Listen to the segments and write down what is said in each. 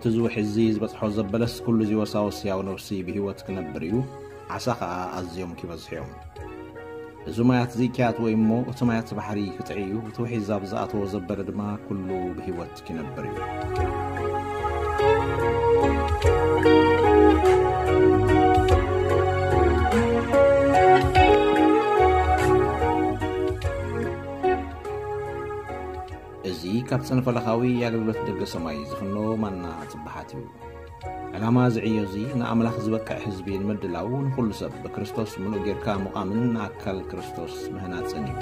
እቲ ዝውሕ እዚ ዝበጽሖ ዘበለስ ኩሉ እዚ ወሳወስ ያው ነፍሲ ብህይወት ክነብር እዩ፣ ዓሳ ኸኣ ኣዝዮም ክበዝሑ እዮም። እዚ ማያት እዚ ክያት ወይ እሞ እቲ ማያት ባሕሪ ክጥዒ እዩ፣ እቲ ውሒዝ ኣብ ዝኣተዎ ዘበለ ድማ ኩሉ ብህይወት ክነብር እዩ። እዚ ካብ ጽንፈለኻዊ ኣገልግሎት ደገ ሰማይ ዝፍኖ ማና ጽባሓት እዩ። ዕላማ እዚ ዕዮ እዚ ንኣምላኽ ዝበቅዕ ህዝቢ ንምድላው፣ ንኹሉ ሰብ ብክርስቶስ ምሉእ ጌርካ ምቋምን ንኣካል ክርስቶስ ምህናጽን እዩ።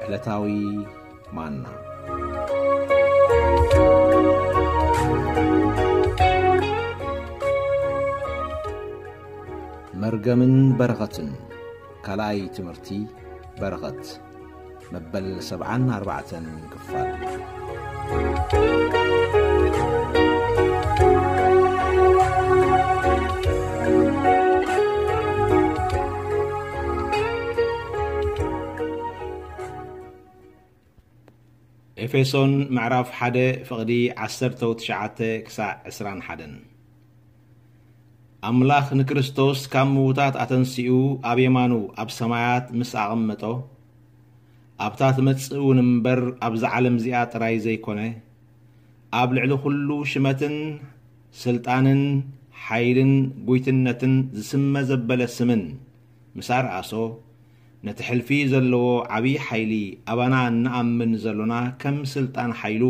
ዕለታዊ ማና። መርገምን በረኸትን። ካልኣይ ትምህርቲ በረኸት፣ መበል ሰብዓን ኣርባዕተን ክፋል። ኤፌሶን ምዕራፍ ሓደ ፍቕዲ ዓሰርተ ትሽዓተ ክሳዕ ዕስራን ሓደን። ኣምላኽ ንክርስቶስ ካብ ምዉታት ኣተንሲኡ ኣብ የማኑ ኣብ ሰማያት ምስ ኣቐመጦ፣ ኣብታ ትመጽእ እውን እምበር ኣብዛ ዓለም እዚኣ ጥራይ ዘይኮነ፣ ኣብ ልዕሊ ኩሉ ሽመትን ስልጣንን ሓይልን ጉይትነትን ዝስመ ዘበለ ስምን ምስ ኣርኣሶ፣ ነቲ ሕልፊ ዘለዎ ዓብዪ ሓይሊ ኣባና እንኣምን ዘሎና ከም ስልጣን ሓይሉ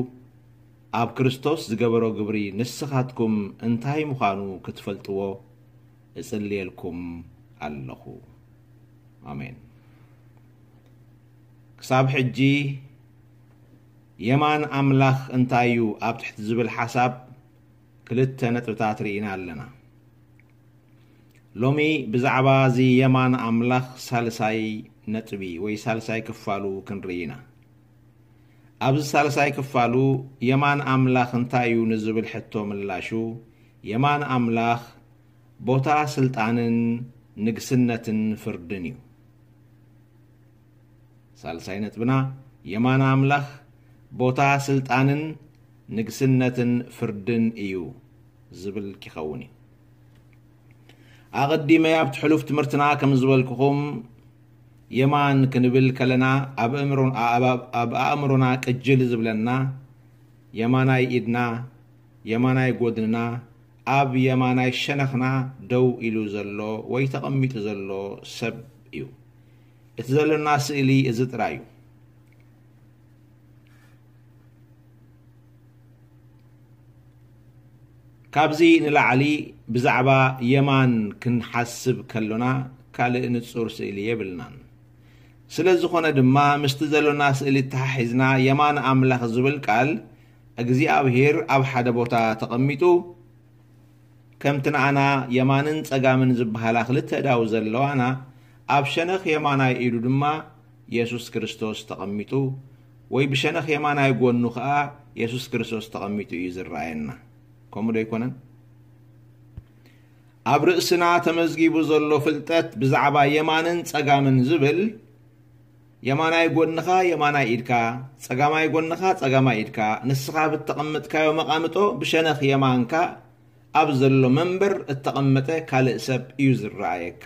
ኣብ ክርስቶስ ዝገበሮ ግብሪ ንስኻትኩም እንታይ ምዃኑ ክትፈልጥዎ እጽልየልኩም ኣለኹ። ኣሜን። ክሳብ ሕጂ የማን ኣምላኽ እንታይ እዩ ኣብ ትሕቲ ዝብል ሓሳብ ክልተ ነጥብታት ርኢና ኣለና። ሎሚ ብዛዕባ እዚ የማን ኣምላኽ ሳልሳይ ነጥቢ ወይ ሳልሳይ ክፋሉ ክንርኢ ኢና። ኣብዚ ሳልሳይ ክፋሉ የማን ኣምላኽ እንታይ እዩ ንዝብል ሕቶ ምላሹ፣ የማን ኣምላኽ ቦታ ስልጣንን ንግስነትን ፍርድን እዩ። ሳልሳይ ነጥብና፣ የማን ኣምላኽ ቦታ ስልጣንን ንግስነትን ፍርድን እዩ ዝብል ክኸውን እዩ። ኣቐዲመ ኣብቲ ሕሉፍ ትምህርትና ከም ዝበልኩኹም፣ የማን ክንብል ከለና ኣብ ኣእምሮ-፣ ኣብ፣ ኣብ ኣእምሮና ቅጅል ዝብለና የማናይ ኢድና፣ የማናይ ጎድንና፣ ኣብ የማናይ ሸነኽና ደው ኢሉ ዘሎ ወይ ተቐሚጡ ዘሎ ሰብ እዩ። እቲ ዘሎና ስእሊ እዚ ጥራይ እዩ። ካብዚ ንላዕሊ ብዛዕባ የማን ክንሓስብ ከሎና ካልእ ንጹር ስእሊ የብልናን። ስለ ዝኾነ ድማ ምስቲ ዘሎና ስእሊ ተሓሒዝና የማን ኣምላኽ ዝብል ቃል እግዚኣብሔር ኣብ ሓደ ቦታ ተቐሚጡ፣ ከምቲ ንኣና የማንን ጸጋምን ዝበሃላ ክልተ ኣእዳው ዘለዋና፣ ኣብ ሸነኽ የማናይ ኢዱ ድማ የሱስ ክርስቶስ ተቐሚጡ፣ ወይ ብሸነኽ የማናይ ጎኑ ኸኣ የሱስ ክርስቶስ ተቐሚጡ እዩ ዝረኣየና። ከምኡ ዶ ኣይኮነን? ኣብ ርእስና ተመዝጊቡ ዘሎ ፍልጠት ብዛዕባ የማንን ጸጋምን ዝብል፣ የማናይ ጎንኻ የማናይ ኢድካ፣ ጸጋማይ ጎንኻ ጸጋማይ ኢድካ፣ ንስኻ ብተቐመጥካዮ መቓምጦ ብሸነኽ የማንካ ኣብ ዘሎ መንበር እተቐመጠ ካልእ ሰብ እዩ ዝረኣየካ።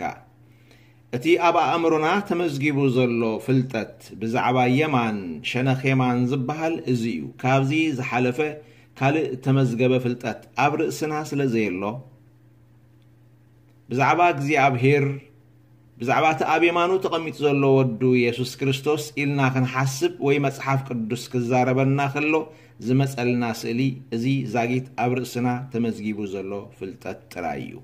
እቲ ኣብ ኣእምሮና ተመዝጊቡ ዘሎ ፍልጠት ብዛዕባ የማን፣ ሸነኽ የማን ዝበሃል እዚ እዩ። ካብዚ ዝሓለፈ ካልእ እተመዝገበ ፍልጠት ኣብ ርእስና ስለ ዘየሎ፣ ብዛዕባ እግዚኣብሔር፣ ብዛዕባ እቲ ኣብ የማኑ ተቐሚጡ ዘሎ ወዱ የሱስ ክርስቶስ ኢልና ክንሓስብ ወይ መጽሓፍ ቅዱስ ክዛረበና ከሎ ዝመጸልና ስእሊ፣ እዚ ዛጊት ኣብ ርእስና ተመዝጊቡ ዘሎ ፍልጠት ጥራይ እዩ።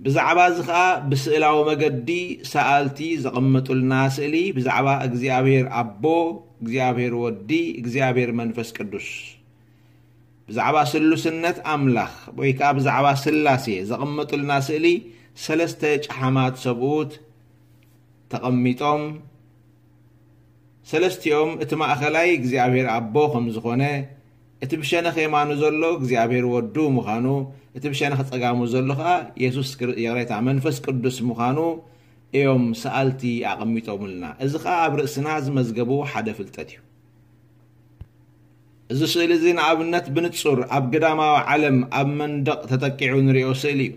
ብዛዕባ እዚ ኸኣ ብስእላዊ መገዲ ሰኣልቲ ዘቐመጡልና ስእሊ ብዛዕባ እግዚኣብሔር ኣቦ፣ እግዚኣብሔር ወዲ፣ እግዚኣብሔር መንፈስ ቅዱስ፣ ብዛዕባ ስሉስነት ኣምላኽ ወይ ከኣ ብዛዕባ ስላሴ ዘቐመጡልና ስእሊ ሰለስተ ጨሓማት ሰብኡት ተቐሚጦም፣ ሰለስቲኦም እቲ ማእኸላይ እግዚኣብሔር ኣቦ ከም ዝኾነ፣ እቲ ብሸነኽ የማኑ ዘሎ እግዚኣብሔር ወዱ ምዃኑ፣ እቲ ብሸነኽ ጸጋሙ ዘሎ ኸኣ የሱስ ክር-፣ ይቕሬታ፣ መንፈስ ቅዱስ ምዃኑ እዮም ሰኣልቲ ኣቐሚጦምልና። እዚ ኸኣ ኣብ ርእስና ዝመዝገብዎ ሓደ ፍልጠት እዩ። እዚ ስእሊ እዚ ንኣብነት ብንጹር ኣብ ግዳማዊ ዓለም ኣብ መንደቕ ተጠቂዑ ንሪኦ ስእሊ እዩ።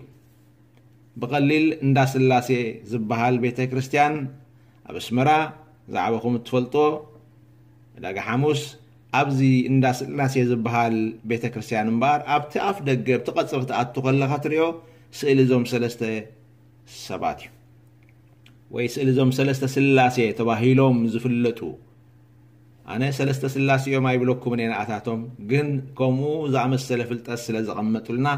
ብቐሊል እንዳ ስላሴ ዝበሃል ቤተ ክርስቲያን ኣብ ኣስመራ፣ ዝዓበኹም እትፈልጦ፣ ዕዳጋ ሓሙስ፣ ኣብዚ እንዳ ስላሴ ዝበሃል ቤተ ክርስቲያን እምበኣር፣ ኣብቲ ኣፍ ደገ፣ ኣብቲ ቀጽሪ ክትኣቱ ከለኻ ትሪኦ ስእሊ እዞም ሰለስተ ሰባት እዩ። ወይ ስእሊ እዞም ሰለስተ ስላሴ ተባሂሎም ዝፍለጡ። ኣነ ሰለስተ ስላሴ እዮም ኣይብለኩምን እየ ንኣታቶም፣ ግን ከምኡ ዝኣመሰለ ፍልጠት ስለ ዘቐመጡልና፣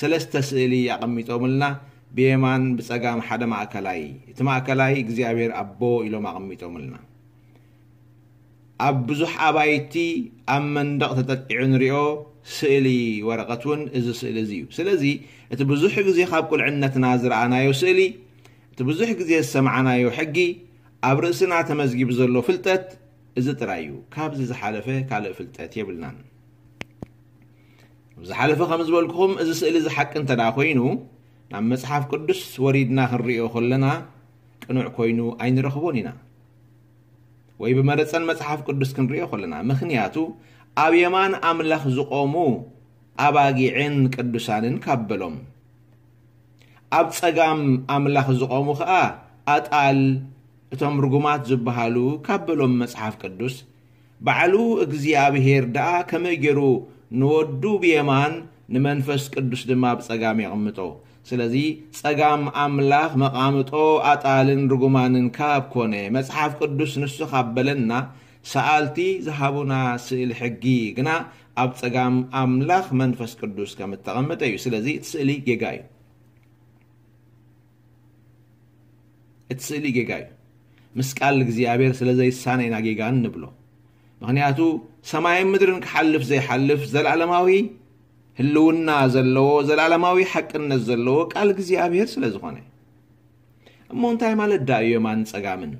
ሰለስተ ስእሊ ኣቐሚጦምልና፣ ብየማን ብጸጋም ሓደ ማእከላይ፣ እቲ ማእከላይ እግዚኣብሔር ኣቦ ኢሎም ኣቐሚጦምልና። ኣብ ብዙሕ ኣባይቲ ኣብ መንደቕ ተጠቂዑ ንሪኦ ስእሊ ወረቐት እውን እዚ ስእሊ እዚ እዩ። ስለዚ እቲ ብዙሕ ግዜ ካብ ቁልዕነትና ዝረኣናዮ ስእሊ፣ እቲ ብዙሕ ግዜ ዝሰማዕናዮ ሕጊ፣ ኣብ ርእስና ተመዝጊቡ ዘሎ ፍልጠት እዚ ጥራይ እዩ። ካብዚ ዝሓለፈ ካልእ ፍልጠት የብልናን። ኣብ ዝሓለፈ ከም ዝበልኩኹም፣ እዚ ስእሊ እዚ ሓቂ እንተ ደኣ ኮይኑ፣ ናብ መጽሓፍ ቅዱስ ወሪድና ክንርእዮ ከለና ቅኑዕ ኮይኑ ኣይንረኽቦን ኢና። ወይ ብመረጸን መጽሓፍ ቅዱስ ክንርእዮ ከለና፣ ምኽንያቱ ኣብ የማን ኣምላኽ ዝቖሙ ኣባጊዕን ቅዱሳንን ካብ በሎም፣ ኣብ ጸጋም ኣምላኽ ዝቖሙ ኸኣ ኣጣል፣ እቶም ርጉማት ዝበሃሉ ካብ በሎም መጽሓፍ ቅዱስ፣ ባዕሉ እግዚኣብሔር ደኣ ከመይ ገይሩ ንወዱ ብየማን ንመንፈስ ቅዱስ ድማ ብጸጋም የቕምጦ? ስለዚ ጸጋም ኣምላኽ መቓምጦ ኣጣልን ርጉማንን ካብ ኮነ፣ መጽሓፍ ቅዱስ ንሱ ካብ በለና፣ ሰኣልቲ ዝሃቡና ስእሊ ሕጊ ግና ኣብ ጸጋም ኣምላኽ መንፈስ ቅዱስ ከም እተቐመጠ እዩ። ስለዚ እቲ ስእሊ ጌጋ እዩ። እቲ ስእሊ ጌጋ እዩ። ምስ ቃል እግዚኣብሔር ስለ ዘይሳነ ኢና ጌጋ እንብሎ። ምኽንያቱ ሰማይን ምድርን ክሓልፍ ዘይሓልፍ ዘለዓለማዊ ህልውና ዘለዎ፣ ዘለዓለማዊ ሓቅነት ዘለዎ ቃል እግዚኣብሔር ስለ ዝኾነ። እሞ እንታይ ማለት ደኣ እዩ የማን ጸጋምን?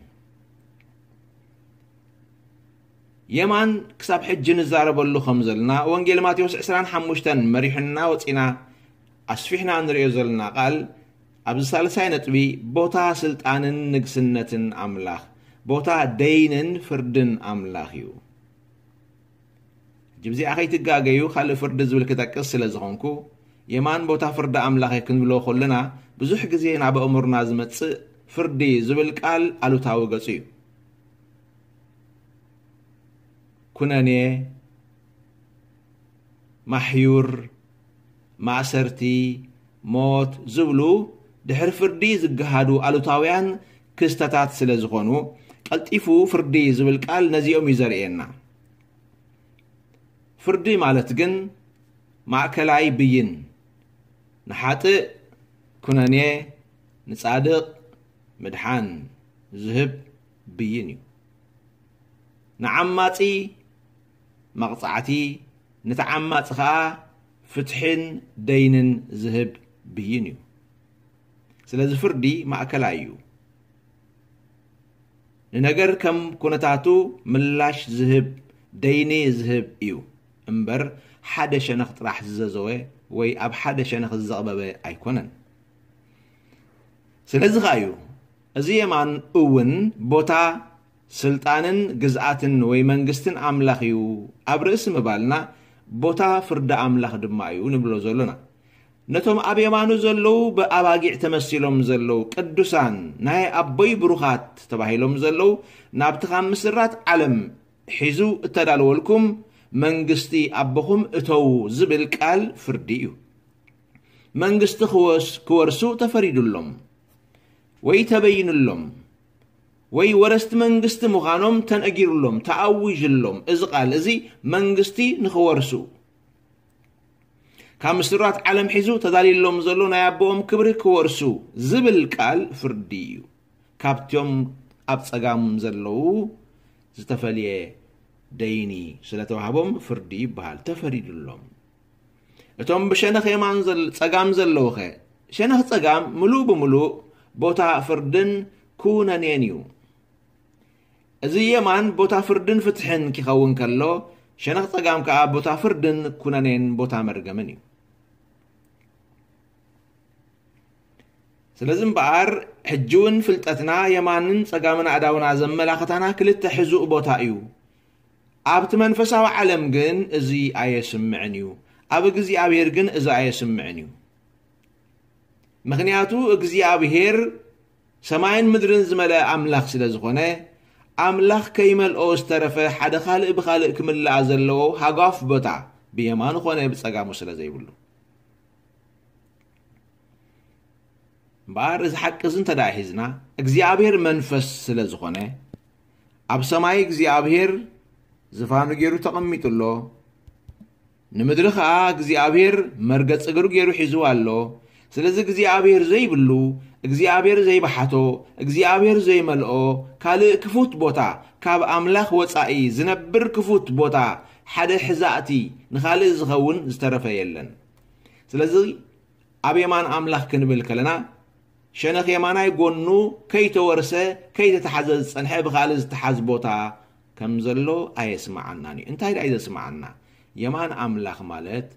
የማን ክሳብ ሕጂ ንዛረበሉ ከም ዘለና፣ ወንጌል ማቴዎስ ዕስራን ሓሙሽተን መሪሑና ወጺና ኣስፊሕና ንርእዮ ዘለና ቃል፣ ኣብዚ ሳልሳይ ነጥቢ፣ ቦታ ስልጣንን ንግስነትን ኣምላኽ፣ ቦታ ደይንን ፍርድን ኣምላኽ እዩ። ሕጂ ብዚኣ ከይትጋገዩ፣ ካልእ ፍርዲ ዝብል ክጠቅስ ስለ ዝኾንኩ፣ የማን ቦታ ፍርዲ ኣምላኽ እዩ ክንብሎ ከለና፣ ብዙሕ ግዜ ናብ ኣእምሮና ዝመጽእ ፍርዲ ዝብል ቃል ኣሉታዊ ገጹ እዩ። ኩነኔ፣ ማሕዩር፣ ማእሰርቲ፣ ሞት ዝብሉ ድሕሪ ፍርዲ ዝገሃዱ ኣሉታውያን ክስተታት ስለ ዝኾኑ፣ ቀልጢፉ ፍርዲ ዝብል ቃል ነዚኦም እዩ ዘርእየና። ፍርዲ ማለት ግን ማእከላይ ብይን፣ ንሓጥእ ኩነኔ፣ ንጻድቕ ምድሓን ዝህብ ብይን እዩ። ንዓማጺ መቕጻዕቲ፣ ንተዓማጺ ኸኣ ፍትሕን ደይንን ዝህብ ብይን እዩ። ስለዚ ፍርዲ ማእከላይ እዩ። ንነገር ከም ኩነታቱ ምላሽ ዝህብ፣ ደይኒ ዝህብ እዩ እምበር፣ ሓደ ሸነኽ ጥራሕ ዝዘዘወ ወይ ኣብ ሓደ ሸነኽ ዝዘቕበበ ኣይኮነን። ስለዚ ኸኣ እዩ እዚ የማን እውን ቦታ ስልጣንን ግዝኣትን ወይ መንግስትን ኣምላኽ እዩ ኣብ ርእሲ ምባልና፣ ቦታ ፍርዲ ኣምላኽ ድማ እዩ ንብሎ ዘሎና። ነቶም ኣብ የማኑ ዘለዉ ብኣባጊዕ ተመሲሎም ዘለዉ ቅዱሳን ናይ ኣቦይ ብሩኻት ተባሂሎም ዘለዉ ናብቲ ካብ ምስራት ዓለም ሒዙ እተዳለወልኩም መንግስቲ ኣቦኹም እተዉ ዝብል ቃል ፍርዲ እዩ። መንግስቲ ክወስ-፣ ክወርሱ ተፈሪዱሎም ወይ ተበይኑሎም ወይ ወረስቲ መንግስቲ ምዃኖም ተነጊሩሎም፣ ተኣዊጅሎም። እዚ ቃል እዚ መንግስቲ ንኽወርሱ፣ ካብ ምስራት ዓለም ሒዙ ተዳልዩሎም ዘሎ ናይ ኣቦኦም ክብሪ ክወርሱ ዝብል ቃል ፍርዲ እዩ። ካብቶም ኣብ ጸጋም ዘለዉ ዝተፈልየ ደይኒ ስለ ተዋህቦም ፍርዲ ይበሃል፣ ተፈሪዱሎም። እቶም ብሸነኽ የማን ዘል-፣ ጸጋም ዘለዉኸ? ሸነኽ ጸጋም ምሉእ ብምሉእ ቦታ ፍርድን ኩነኔን እዩ። እዚ የማን ቦታ ፍርድን ፍትሕን ኪኸውን ከሎ፣ ሸነኽ ጸጋም ከኣ ቦታ ፍርድን ኩነኔን ቦታ መርገምን እዩ። ስለዚ እምበኣር፣ ሕጂ እውን ፍልጠትና የማንን ጸጋምን ኣእዳውና ዘመላኽታና ክልተ ሕዙእ ቦታ እዩ። ኣብቲ መንፈሳዊ ዓለም ግን እዚ ኣየስምዕን እዩ። ኣብ እግዚኣብሔር ግን እዚ ኣየስምዕን እዩ። ምኽንያቱ እግዚኣብሔር ሰማይን ምድርን ዝመልአ ኣምላኽ ስለ ዝኾነ፣ ኣምላኽ ከይመልኦ ዝተረፈ ሓደ ካልእ ብኻልእ ክምልኣ ዘለዎ ሃጓፍ ቦታ ብየማኑ ኾነ ብጸጋሙ ስለ ዘይብሉ። እምበኣር እዚ ሓቂ እዚ እንተ ደኣ ሒዝና፣ እግዚኣብሔር መንፈስ ስለ ዝኾነ፣ ኣብ ሰማይ እግዚኣብሔር ዝፋኑ ገይሩ ተቐሚጡ ኣሎ። ንምድሪ ኸኣ እግዚኣብሔር መርገጽ እግሩ ገይሩ ሒዝዋ ኣሎ። ስለዚ እግዚኣብሔር ዘይብሉ፣ እግዚኣብሔር ዘይበሓቶ፣ እግዚኣብሔር ዘይመልኦ ካልእ ክፉት ቦታ፣ ካብ ኣምላኽ ወጻኢ ዝነብር ክፉት ቦታ፣ ሓደ ሕዛእቲ ንኻልእ ዝኸውን ዝተረፈ የለን። ስለዚ ኣብ የማን ኣምላኽ ክንብል ከለና፣ ሸነኽ የማናይ ጎኑ ከይተወርሰ፣ ከይተተሓዘ ዝጸንሐ ብኻልእ ዝተሓዝ ቦታ ከም ዘሎ ኣየስምዓናን እዩ። እንታይ ደኣ እዩ ዘስምዓና? የማን ኣምላኽ ማለት፣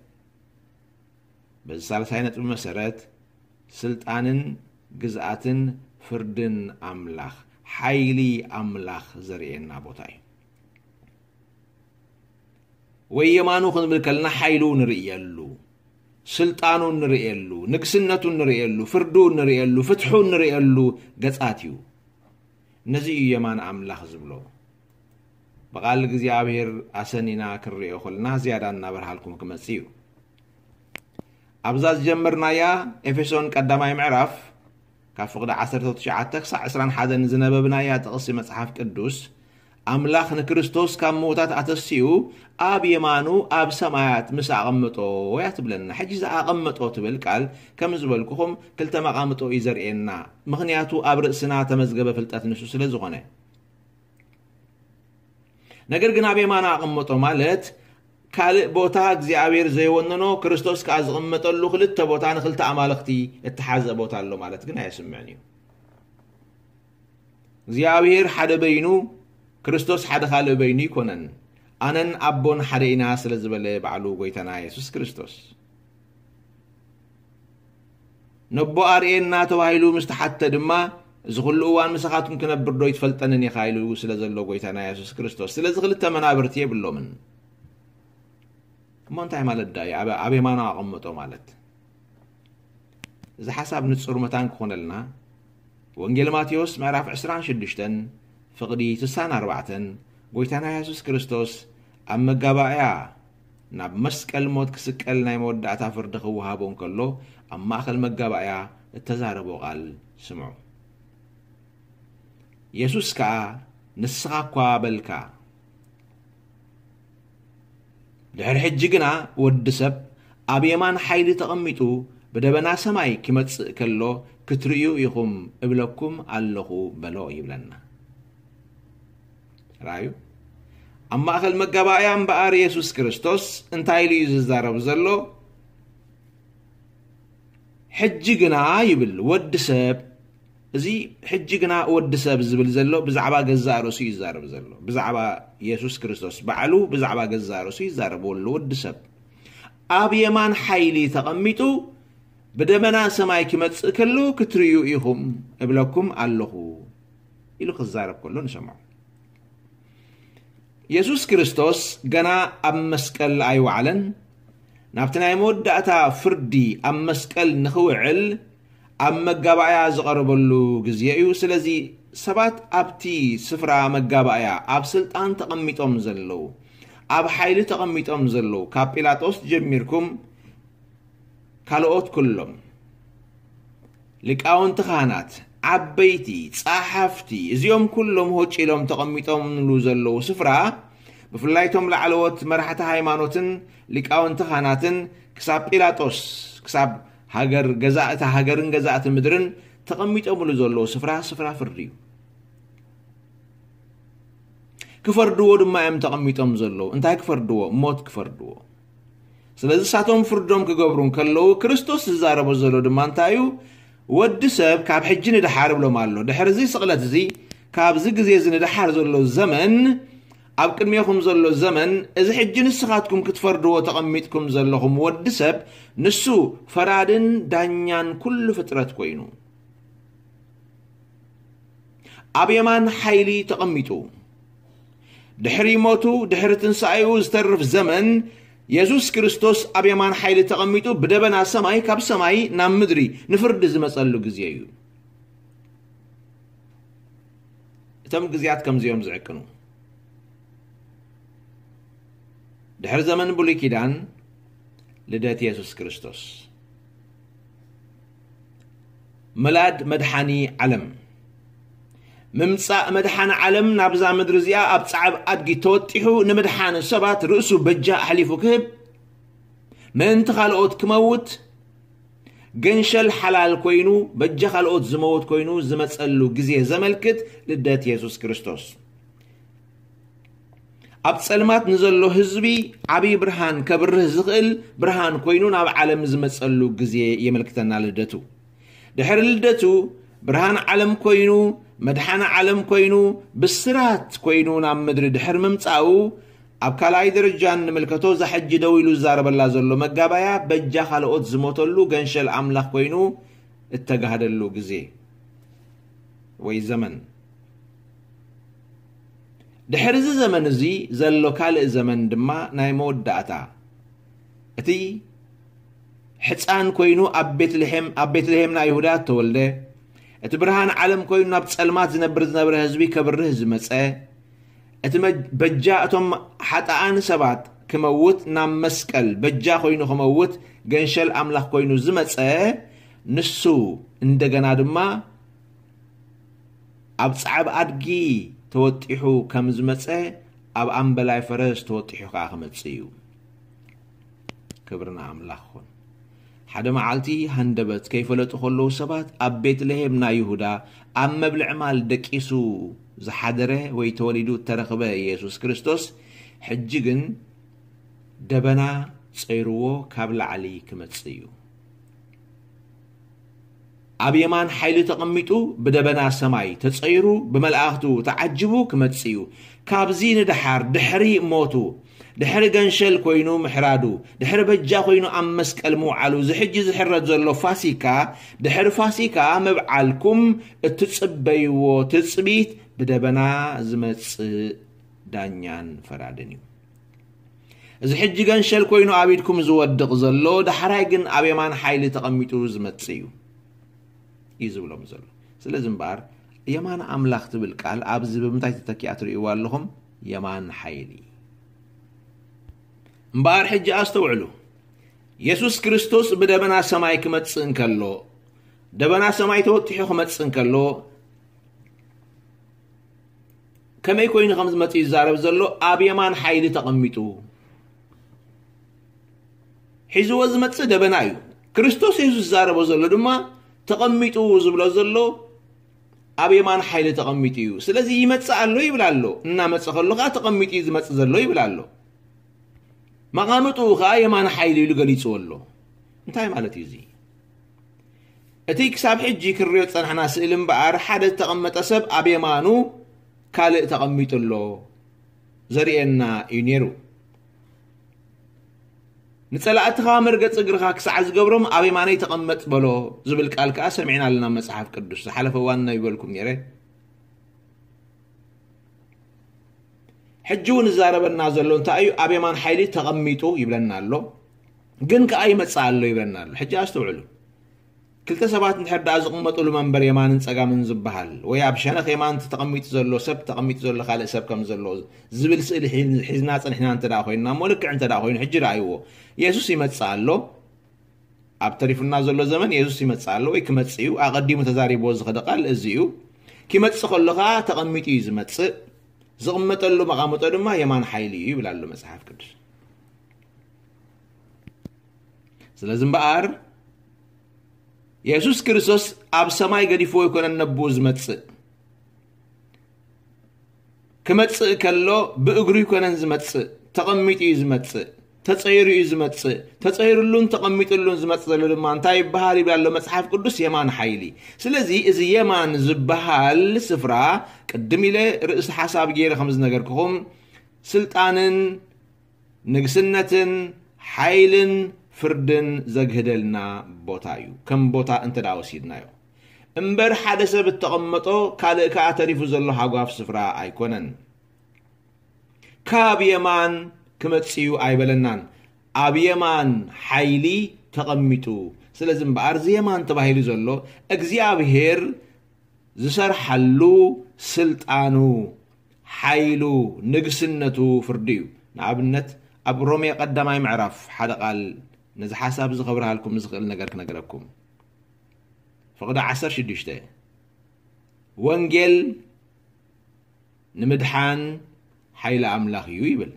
በዚ ሳልሳይ ነጥቢ መሰረት፣ ስልጣንን ግዝኣትን ፍርድን ኣምላኽ፣ ሓይሊ ኣምላኽ ዘርእየና ቦታ እዩ። ወይ የማኑ ክንብል ከለና ሓይሉ ንርእየሉ፣ ስልጣኑ ንርእየሉ፣ ንግስነቱ ንርእየሉ፣ ፍርዱ ንርእየሉ፣ ፍትሑ ንርእየሉ ገጻት እዩ። ነዚ እዩ የማን ኣምላኽ ዝብሎ። ብቓል እግዚኣብሔር ኣሰኒና ክንርእዮ ከለና ዝያዳ እናበርሃልኩም ክመጽእ እዩ። ኣብዛ ዝጀመርናያ ኤፌሶን ቀዳማይ ምዕራፍ ካብ ፍቕዲ ዓሰርተ ትሽዓተ ክሳዕ ዕስራን ሓደን ዝነበብናያ ጥቕሲ መጽሓፍ ቅዱስ፣ ኣምላኽ ንክርስቶስ ካብ ምዉታት ኣተሲኡ ኣብ የማኑ ኣብ ሰማያት ምስ ኣቐመጦ እያ ትብለና። ሕጂ እዛ ኣቐመጦ ትብል ቃል ከም ዝበልኩኹም ክልተ መቓምጦ እዩ ዘርእየና። ምኽንያቱ ኣብ ርእስና ተመዝገበ ፍልጠት ንሱ ስለ ዝኾነ። ነገር ግን ኣብ የማና ኣቐመጦ ማለት ካልእ ቦታ እግዚኣብሔር ዘይወነኖ ክርስቶስ ከኣ ዝቕመጠሉ ክልተ ቦታ ንክልተ ኣማልኽቲ እተሓዘ ቦታ ኣሎ ማለት ግን ኣየስምዕን እዩ። እግዚኣብሔር ሓደ በይኑ፣ ክርስቶስ ሓደ ካልእ በይኑ ኣይኮነን። ኣነን ኣቦን ሓደ ኢና ስለ ዝበለ ባዕሉ ጎይታና የሱስ ክርስቶስ። ነቦ ኣርእየና ተባሂሉ ምስ ተሓተ ድማ፣ እዚ ኩሉ እዋን ምሳኻትኩም ክነብር ዶ ኣይትፈልጠንን ኢኻ ኢሉ ስለ ዘሎ ጎይታና የሱስ ክርስቶስ። ስለዚ ክልተ መናብርቲ የብሎምን። እሞ እንታይ ማለት ደኣ እዩ? ኣብ፣ ኣብ የማኑ ኣቐምጦ ማለት። እዚ ሓሳብ ንጹር መታን ክኾነልና፣ ወንጌል ማቴዎስ ምዕራፍ ዕስራን ሽዱሽተን ፍቕዲ ስሳን ኣርባዕተን፣ ጎይታና የሱስ ክርስቶስ ኣብ መጋባእያ ናብ መስቀል ሞት ክስቀል ናይ መወዳእታ ፍርዲ ክወሃቦ እንከሎ፣ ኣብ ማእከል መጋባእያ እተዛረቦ ቃል ስምዑ። የሱስ ከኣ፣ "ንስኻ እኳ በልካ፣ ድሕሪ ሕጂ ግና ወዲ ሰብ ኣብ የማን ሓይሊ ተቐሚጡ ብደበና ሰማይ ኪመጽእ ከሎ ክትርእዩ ኢኹም እብለኩም ኣለኹ" በሎ ይብለና። ራእዩ ኣብ ማእከል መጋባእያ እምበኣር የሱስ ክርስቶስ እንታይ ኢሉ እዩ ዝዛረብ ዘሎ? "ሕጂ ግና" ይብል፣ "ወዲ ሰብ"፣ እዚ "ሕጂ ግና ወዲ ሰብ" ዝብል ዘሎ ብዛዕባ ገዛእ ርእሱ እዩ ዝዛረብ ዘሎ። ብዛዕባ የሱስ ክርስቶስ ባዕሉ ብዛዕባ ገዛእ ርእሱ ይዛረብ ዘሎ። "ወዲ ሰብ ኣብ የማን ሓይሊ ተቐሚጡ ብደመና ሰማይ ኪመጽእ ከሎ ክትርእዩ ኢኹም እብለኩም ኣለኹ" ኢሉ ክዛረብ ከሎ ንሰምዖ። የሱስ ክርስቶስ ገና ኣብ መስቀል ኣይወዓለን። ናብቲ ናይ መወዳእታ ፍርዲ ኣብ መስቀል ንኽውዕል ኣብ መጋባእያ ዝቐረበሉ ግዜ እዩ። ስለዚ ሰባት ኣብቲ ስፍራ መጋባእያ ኣብ ስልጣን ተቐሚጦም ዘለዉ፣ ኣብ ሓይሊ ተቐሚጦም ዘለዉ፣ ካብ ጲላጦስ ጀሚርኩም ካልኦት ኩሎም፣ ሊቃውንቲ ካህናት፣ ዓበይቲ፣ ጸሓፍቲ፣ እዚኦም ኩሎም ሆጭ ኢሎም ተቐሚጦምሉ ዘለዉ ስፍራ፣ ብፍላይ እቶም ላዕለዎት መራሕቲ ሃይማኖትን ሊቃውንቲ ካህናትን ክሳብ ጲላጦስ፣ ክሳብ ሃገር ገዛእ፣ እታ ሃገርን ገዛእቲ ምድርን ተቐሚጦምሉ ዘለዉ ስፍራ፣ ስፍራ ፍርዲ እዩ። ክፈርድዎ ድማ እዮም ተቐሚጦም ዘለዉ። እንታይ ክፈርድዎ? ሞት ክፈርድዎ። ስለዚ ንሳቶም ፍርዶም ክገብሩ እንከለዉ፣ ክርስቶስ ዝዛረቦ ዘሎ ድማ እንታይ እዩ? "ወዲ ሰብ ካብ ሕጂ ንደሓር" ይብሎም ኣሎ። ድሕሪ እዚ ስቕለት እዚ፣ ካብዚ ግዜ እዚ ንደሓር ዘሎ ዘመን፣ ኣብ ቅድሜኹም ዘሎ ዘመን፣ እዚ ሕጂ ንስኻትኩም ክትፈርድዎ ተቐሚጥኩም ዘለኹም ወዲ ሰብ፣ ንሱ ፈራድን ዳኛን ኩሉ ፍጥረት ኮይኑ፣ ኣብ የማን ሓይሊ ተቐሚጡ፣ ድሕሪ ሞቱ፣ ድሕሪ ትንሳኤኡ ዝተርፍ ዘመን፣ የሱስ ክርስቶስ ኣብ የማን ሓይሊ ተቐሚጡ፣ ብደበና ሰማይ፣ ካብ ሰማይ ናብ ምድሪ ንፍርዲ ዝመጸሉ ግዜ እዩ። እቶም ግዜያት ከምዚኦም ዝዕቅኑ። ድሕሪ ዘመን ብሉይ ኪዳን፣ ልደት የሱስ ክርስቶስ። ምላድ መድሓኒ ዓለም። ምምጻእ መድሓኒ ዓለም ናብዛ ምድሪ እዚኣ ኣብ ጻዕብ ኣድጊ ተወጢሑ ንምድሓን ሰባት ርእሱ በጃ ኣሕሊፉ ክህብ፣ ምእንቲ ካልኦት ክመውት፣ ገንሸል ሓላል ኮይኑ በጃ ካልኦት ዝመውት ኮይኑ ዝመጸሉ ግዜ ዘመልክት ልደት የሱስ ክርስቶስ። ኣብ ጸልማት ንዘሎ ህዝቢ ዓብዪ ብርሃን ከብርህ ዝኽእል ብርሃን ኮይኑ ናብ ዓለም ዝመጸሉ ግዜ የመልክተና ልደቱ። ድሕሪ ልደቱ ብርሃን ዓለም ኮይኑ፣ መድሓኒ ዓለም ኮይኑ፣ ብስራት ኮይኑ ናብ ምድሪ ድሕሪ ምምጻኡ፣ ኣብ ካልኣይ ደረጃ እንምልከቶ፣ እዛ ሕጂ ደው ኢሉ ዝዛረበላ ዘሎ መጋባያ በጃ ካልኦት ዝሞተሉ ገንሸል ኣምላኽ ኮይኑ እተጋህደሉ ግዜ ወይ ዘመን። ድሕሪ እዚ ዘመን እዚ ዘሎ ካልእ ዘመን ድማ ናይ መወዳእታ፣ እቲ ሕፃን ኮይኑ ኣብ ቤትልሔም፣ ኣብ ቤትልሔም ናይ ይሁዳ እተወልደ፣ እቲ ብርሃን ዓለም ኮይኑ ናብ ጸልማት ዝነብር ዝነበረ ህዝቢ ከብርህ ዝመጸ፣ እቲ መ-፣ በጃ እቶም ሓጥኣን ሰባት ክመውት ናብ መስቀል በጃ ኮይኑ ክመውት ገንሸል ኣምላኽ ኮይኑ ዝመጸ ንሱ እንደገና ድማ ኣብ ጻዕብ ኣድጊ ተወጢሑ ከም ዝመጸ ኣብ ኣምበላይ ፈረስ ተወጢሑ ከኣ ክመጽእ እዩ። ክብሪ ንኣምላኽ ይኹን። ሓደ መዓልቲ ሃንደበት ከይፈለጡ ከለዉ ሰባት ኣብ ቤትልሔም ናይ ይሁዳ ኣብ መብልዒ ማል ደቂሱ ዝሓደረ ወይ ተወሊዱ እተረኽበ የሱስ ክርስቶስ ሕጂ ግን ደበና ጸይርዎ ካብ ላዕሊ ክመጽእ እዩ። ኣብ የማን ሓይሊ ተቐሚጡ ብደበና ሰማይ ተጸይሩ ብመላእኽቱ ተዓጅቡ ክመጽእ እዩ። ካብዚ ንደሓር ድሕሪ ሞቱ፣ ድሕሪ ገንሸል ኮይኑ ምሕራዱ፣ ድሕሪ በጃ ኮይኑ ኣብ መስቀል ምውዓሉ፣ እዚ ሕጂ ዝሕረድ ዘሎ ፋሲካ፣ ድሕሪ ፋሲካ ምብዓልኩም እትጽበይዎ ትጽቢት ብደበና ዝመጽእ ዳኛን ፈራድን እዩ። እዚ ሕጂ ገንሸል ኮይኑ ኣብ ኢድኩም ዝወድቕ ዘሎ፣ ዳሕራይ ግን ኣብ የማን ሓይሊ ተቐሚጡ ዝመጽእ እዩ፣ እዩ ዝብሎም ዘሎ። ስለዚ እምበኣር፣ የማን ኣምላኽ ትብል ቃል ኣብዚ ብምንታይ ተተኪኣ ትርእይዋ ኣለኹም? የማን ሓይሊ። እምበኣር ሕጂ ኣስተውዕሉ። የሱስ ክርስቶስ ብደበና ሰማይ ክመጽእ እንከሎ፣ ደበና ሰማይ ተወጢሑ ክመጽእ እንከሎ፣ ከመይ ኮይኑ ከም ዝመጽእ ይዛረብ ዘሎ? ኣብ የማን ሓይሊ ተቐሚጡ። ሒዝዎ ዝመጽእ ደበና እዩ። ክርስቶስ የሱስ ዝዛረቦ ዘሎ ድማ ተቐሚጡ ዝብሎ ዘሎ ኣብ የማን ሓይሊ ተቐሚጡ እዩ። ስለዚ ይመጽእ ኣሎ ይብል ኣሎ። እናመጸ ከሎ ከኣ ተቐሚጡ እዩ ዝመጽእ ዘሎ ይብል ኣሎ። መቓምጥኡ ከኣ የማን ሓይሊ ኢሉ ገሊጽዎ ኣሎ። እንታይ ማለት እዩ እዚ? እቲ ክሳብ ሕጂ ክንሪኦ ዝጸናሕና ስእሊ እምበኣር፣ ሓደ ዝተቐመጠ ሰብ ኣብ የማኑ ካልእ ተቐሚጡ ኣሎ ዘርእየና እዩ ነይሩ። "ንጸላእትኻ መርገጺ እግርኻ ክሳዕ ዝገብሮም ኣብ የማነይ ተቐመጥ በሎ" ዝብል ቃል ከኣ ሰሚዕና ኣለና ኣብ መጽሓፍ ቅዱስ። ዝሓለፈ እዋን ነቢበልኩም ነይረ። ሕጂ እውን ዝዛረበና ዘሎ እንታይ እዩ? ኣብ የማን ሓይሊ ተቐሚጡ ይብለና ኣሎ፣ ግን ከኣ ይመጽእ ኣሎ ይብለና ኣሎ። ሕጂ ኣስተውዕሉ። ክልተ ሰባት እንድሕር ደኣ ዝቕመጡሉ መንበር የማንን ጸጋምን ዝበሃል፣ ወይ ኣብ ሸነኽ የማን እቲ ተቐሚጡ ዘሎ ሰብ፣ ተቐሚጡ ዘሎ ካልእ ሰብ ከም ዘሎ ዝብል ስእሊ ሒ-፣ ሒዝና ጸኒሕና እንተ ደኣ ኮይንና እሞ፣ ልክዕ እንተ ደኣ ኮይኑ፣ ሕጂ ረኣይዎ። የሱስ ይመጽእ ኣሎ። ኣብ ተሪፉና ዘሎ ዘመን የሱስ ይመጽእ ኣሎ ወይ ክመጽእ እዩ። ኣቐዲሙ ተዛሪብዎ ዝኸደ ቃል እዚ እዩ። ክመጽእ ከሎ ኸኣ ተቐሚጡ እዩ ዝመጽእ። ዝቕመጠሉ መቓምጦ ድማ የማን ሓይሊ እዩ ይብል ኣሎ መጽሓፍ ቅዱስ። ስለዚ እምበኣር፣ የሱስ ክርስቶስ ኣብ ሰማይ ገዲፍዎ ኣይኮነን ነብኡ ዝመጽእ። ክመጽእ ከሎ ብእግሩ ኣይኮነን ዝመጽእ፣ ተቐሚጡ እዩ ዝመጽእ፣ ተጸይሩ እዩ ዝመጽእ። ተጸይሩሉን ተቐሚጡሉን ዝመጽእ ዘሎ ድማ እንታይ ይበሃል ይብል ኣሎ መጽሓፍ ቅዱስ? የማን ሓይሊ። ስለዚ እዚ የማን ዝበሃል ስፍራ፣ ቅድም ኢለ ርእሲ ሓሳብ ገይረ ከም ዝነገርኩኹም፣ ስልጣንን ንግስነትን ሓይልን ፍርድን ዘግህደልና ቦታ እዩ፣ ከም ቦታ እንተ ደኣ ወሲድናዮ። እምበር ሓደ ሰብ እተቐመጦ ካልእ ከኣ ተሪፉ ዘሎ ሃጓፍ ስፍራ ኣይኮነን። ካብ የማን ክመጽእ እዩ ኣይበለናን። ኣብ የማን ሓይሊ ተቐሚጡ። ስለዚ እምበኣር እዚ የማን ተባሂሉ ዘሎ እግዚኣብሔር ዝሰርሓሉ ስልጣኑ፣ ሓይሉ፣ ንግስነቱ ፍርዲ እዩ። ንኣብነት ኣብ ሮሜ ቀዳማይ ምዕራፍ ሓደ ቃል ነዚ ሓሳብ እዚ ከብርሃልኩም ዝኽእል ነገር ክነግረኩም። ፍቕዲ ዓሰርተ ሽዱሽተ ወንጌል ንምድሓን ሓይሊ ኣምላኽ እዩ ይብል።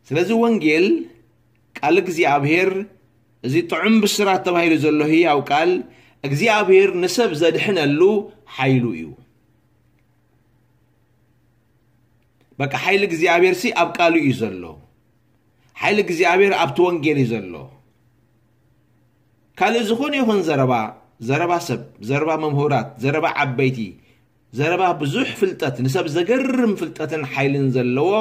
ስለዚ ወንጌል ቃል እግዚኣብሔር፣ እዚ ጥዑም ብስራት ተባሂሉ ዘሎ ህያው ቃል እግዚኣብሔር ንሰብ ዘድሕነሉ ሓይሉ እዩ። በቃ ሓይሊ እግዚኣብሔር ሲ ኣብ ቃሉ እዩ ዘሎ። ሓይሊ እግዚኣብሔር ኣብቲ ወንጌል እዩ ዘሎ። ካልእ ዝኾነ ይኹን ዘረባ፣ ዘረባ ሰብ፣ ዘረባ መምህራት፣ ዘረባ ዓበይቲ፣ ዘረባ ብዙሕ ፍልጠት፣ ንሰብ ዘገርም ፍልጠትን ሓይልን ዘለዎ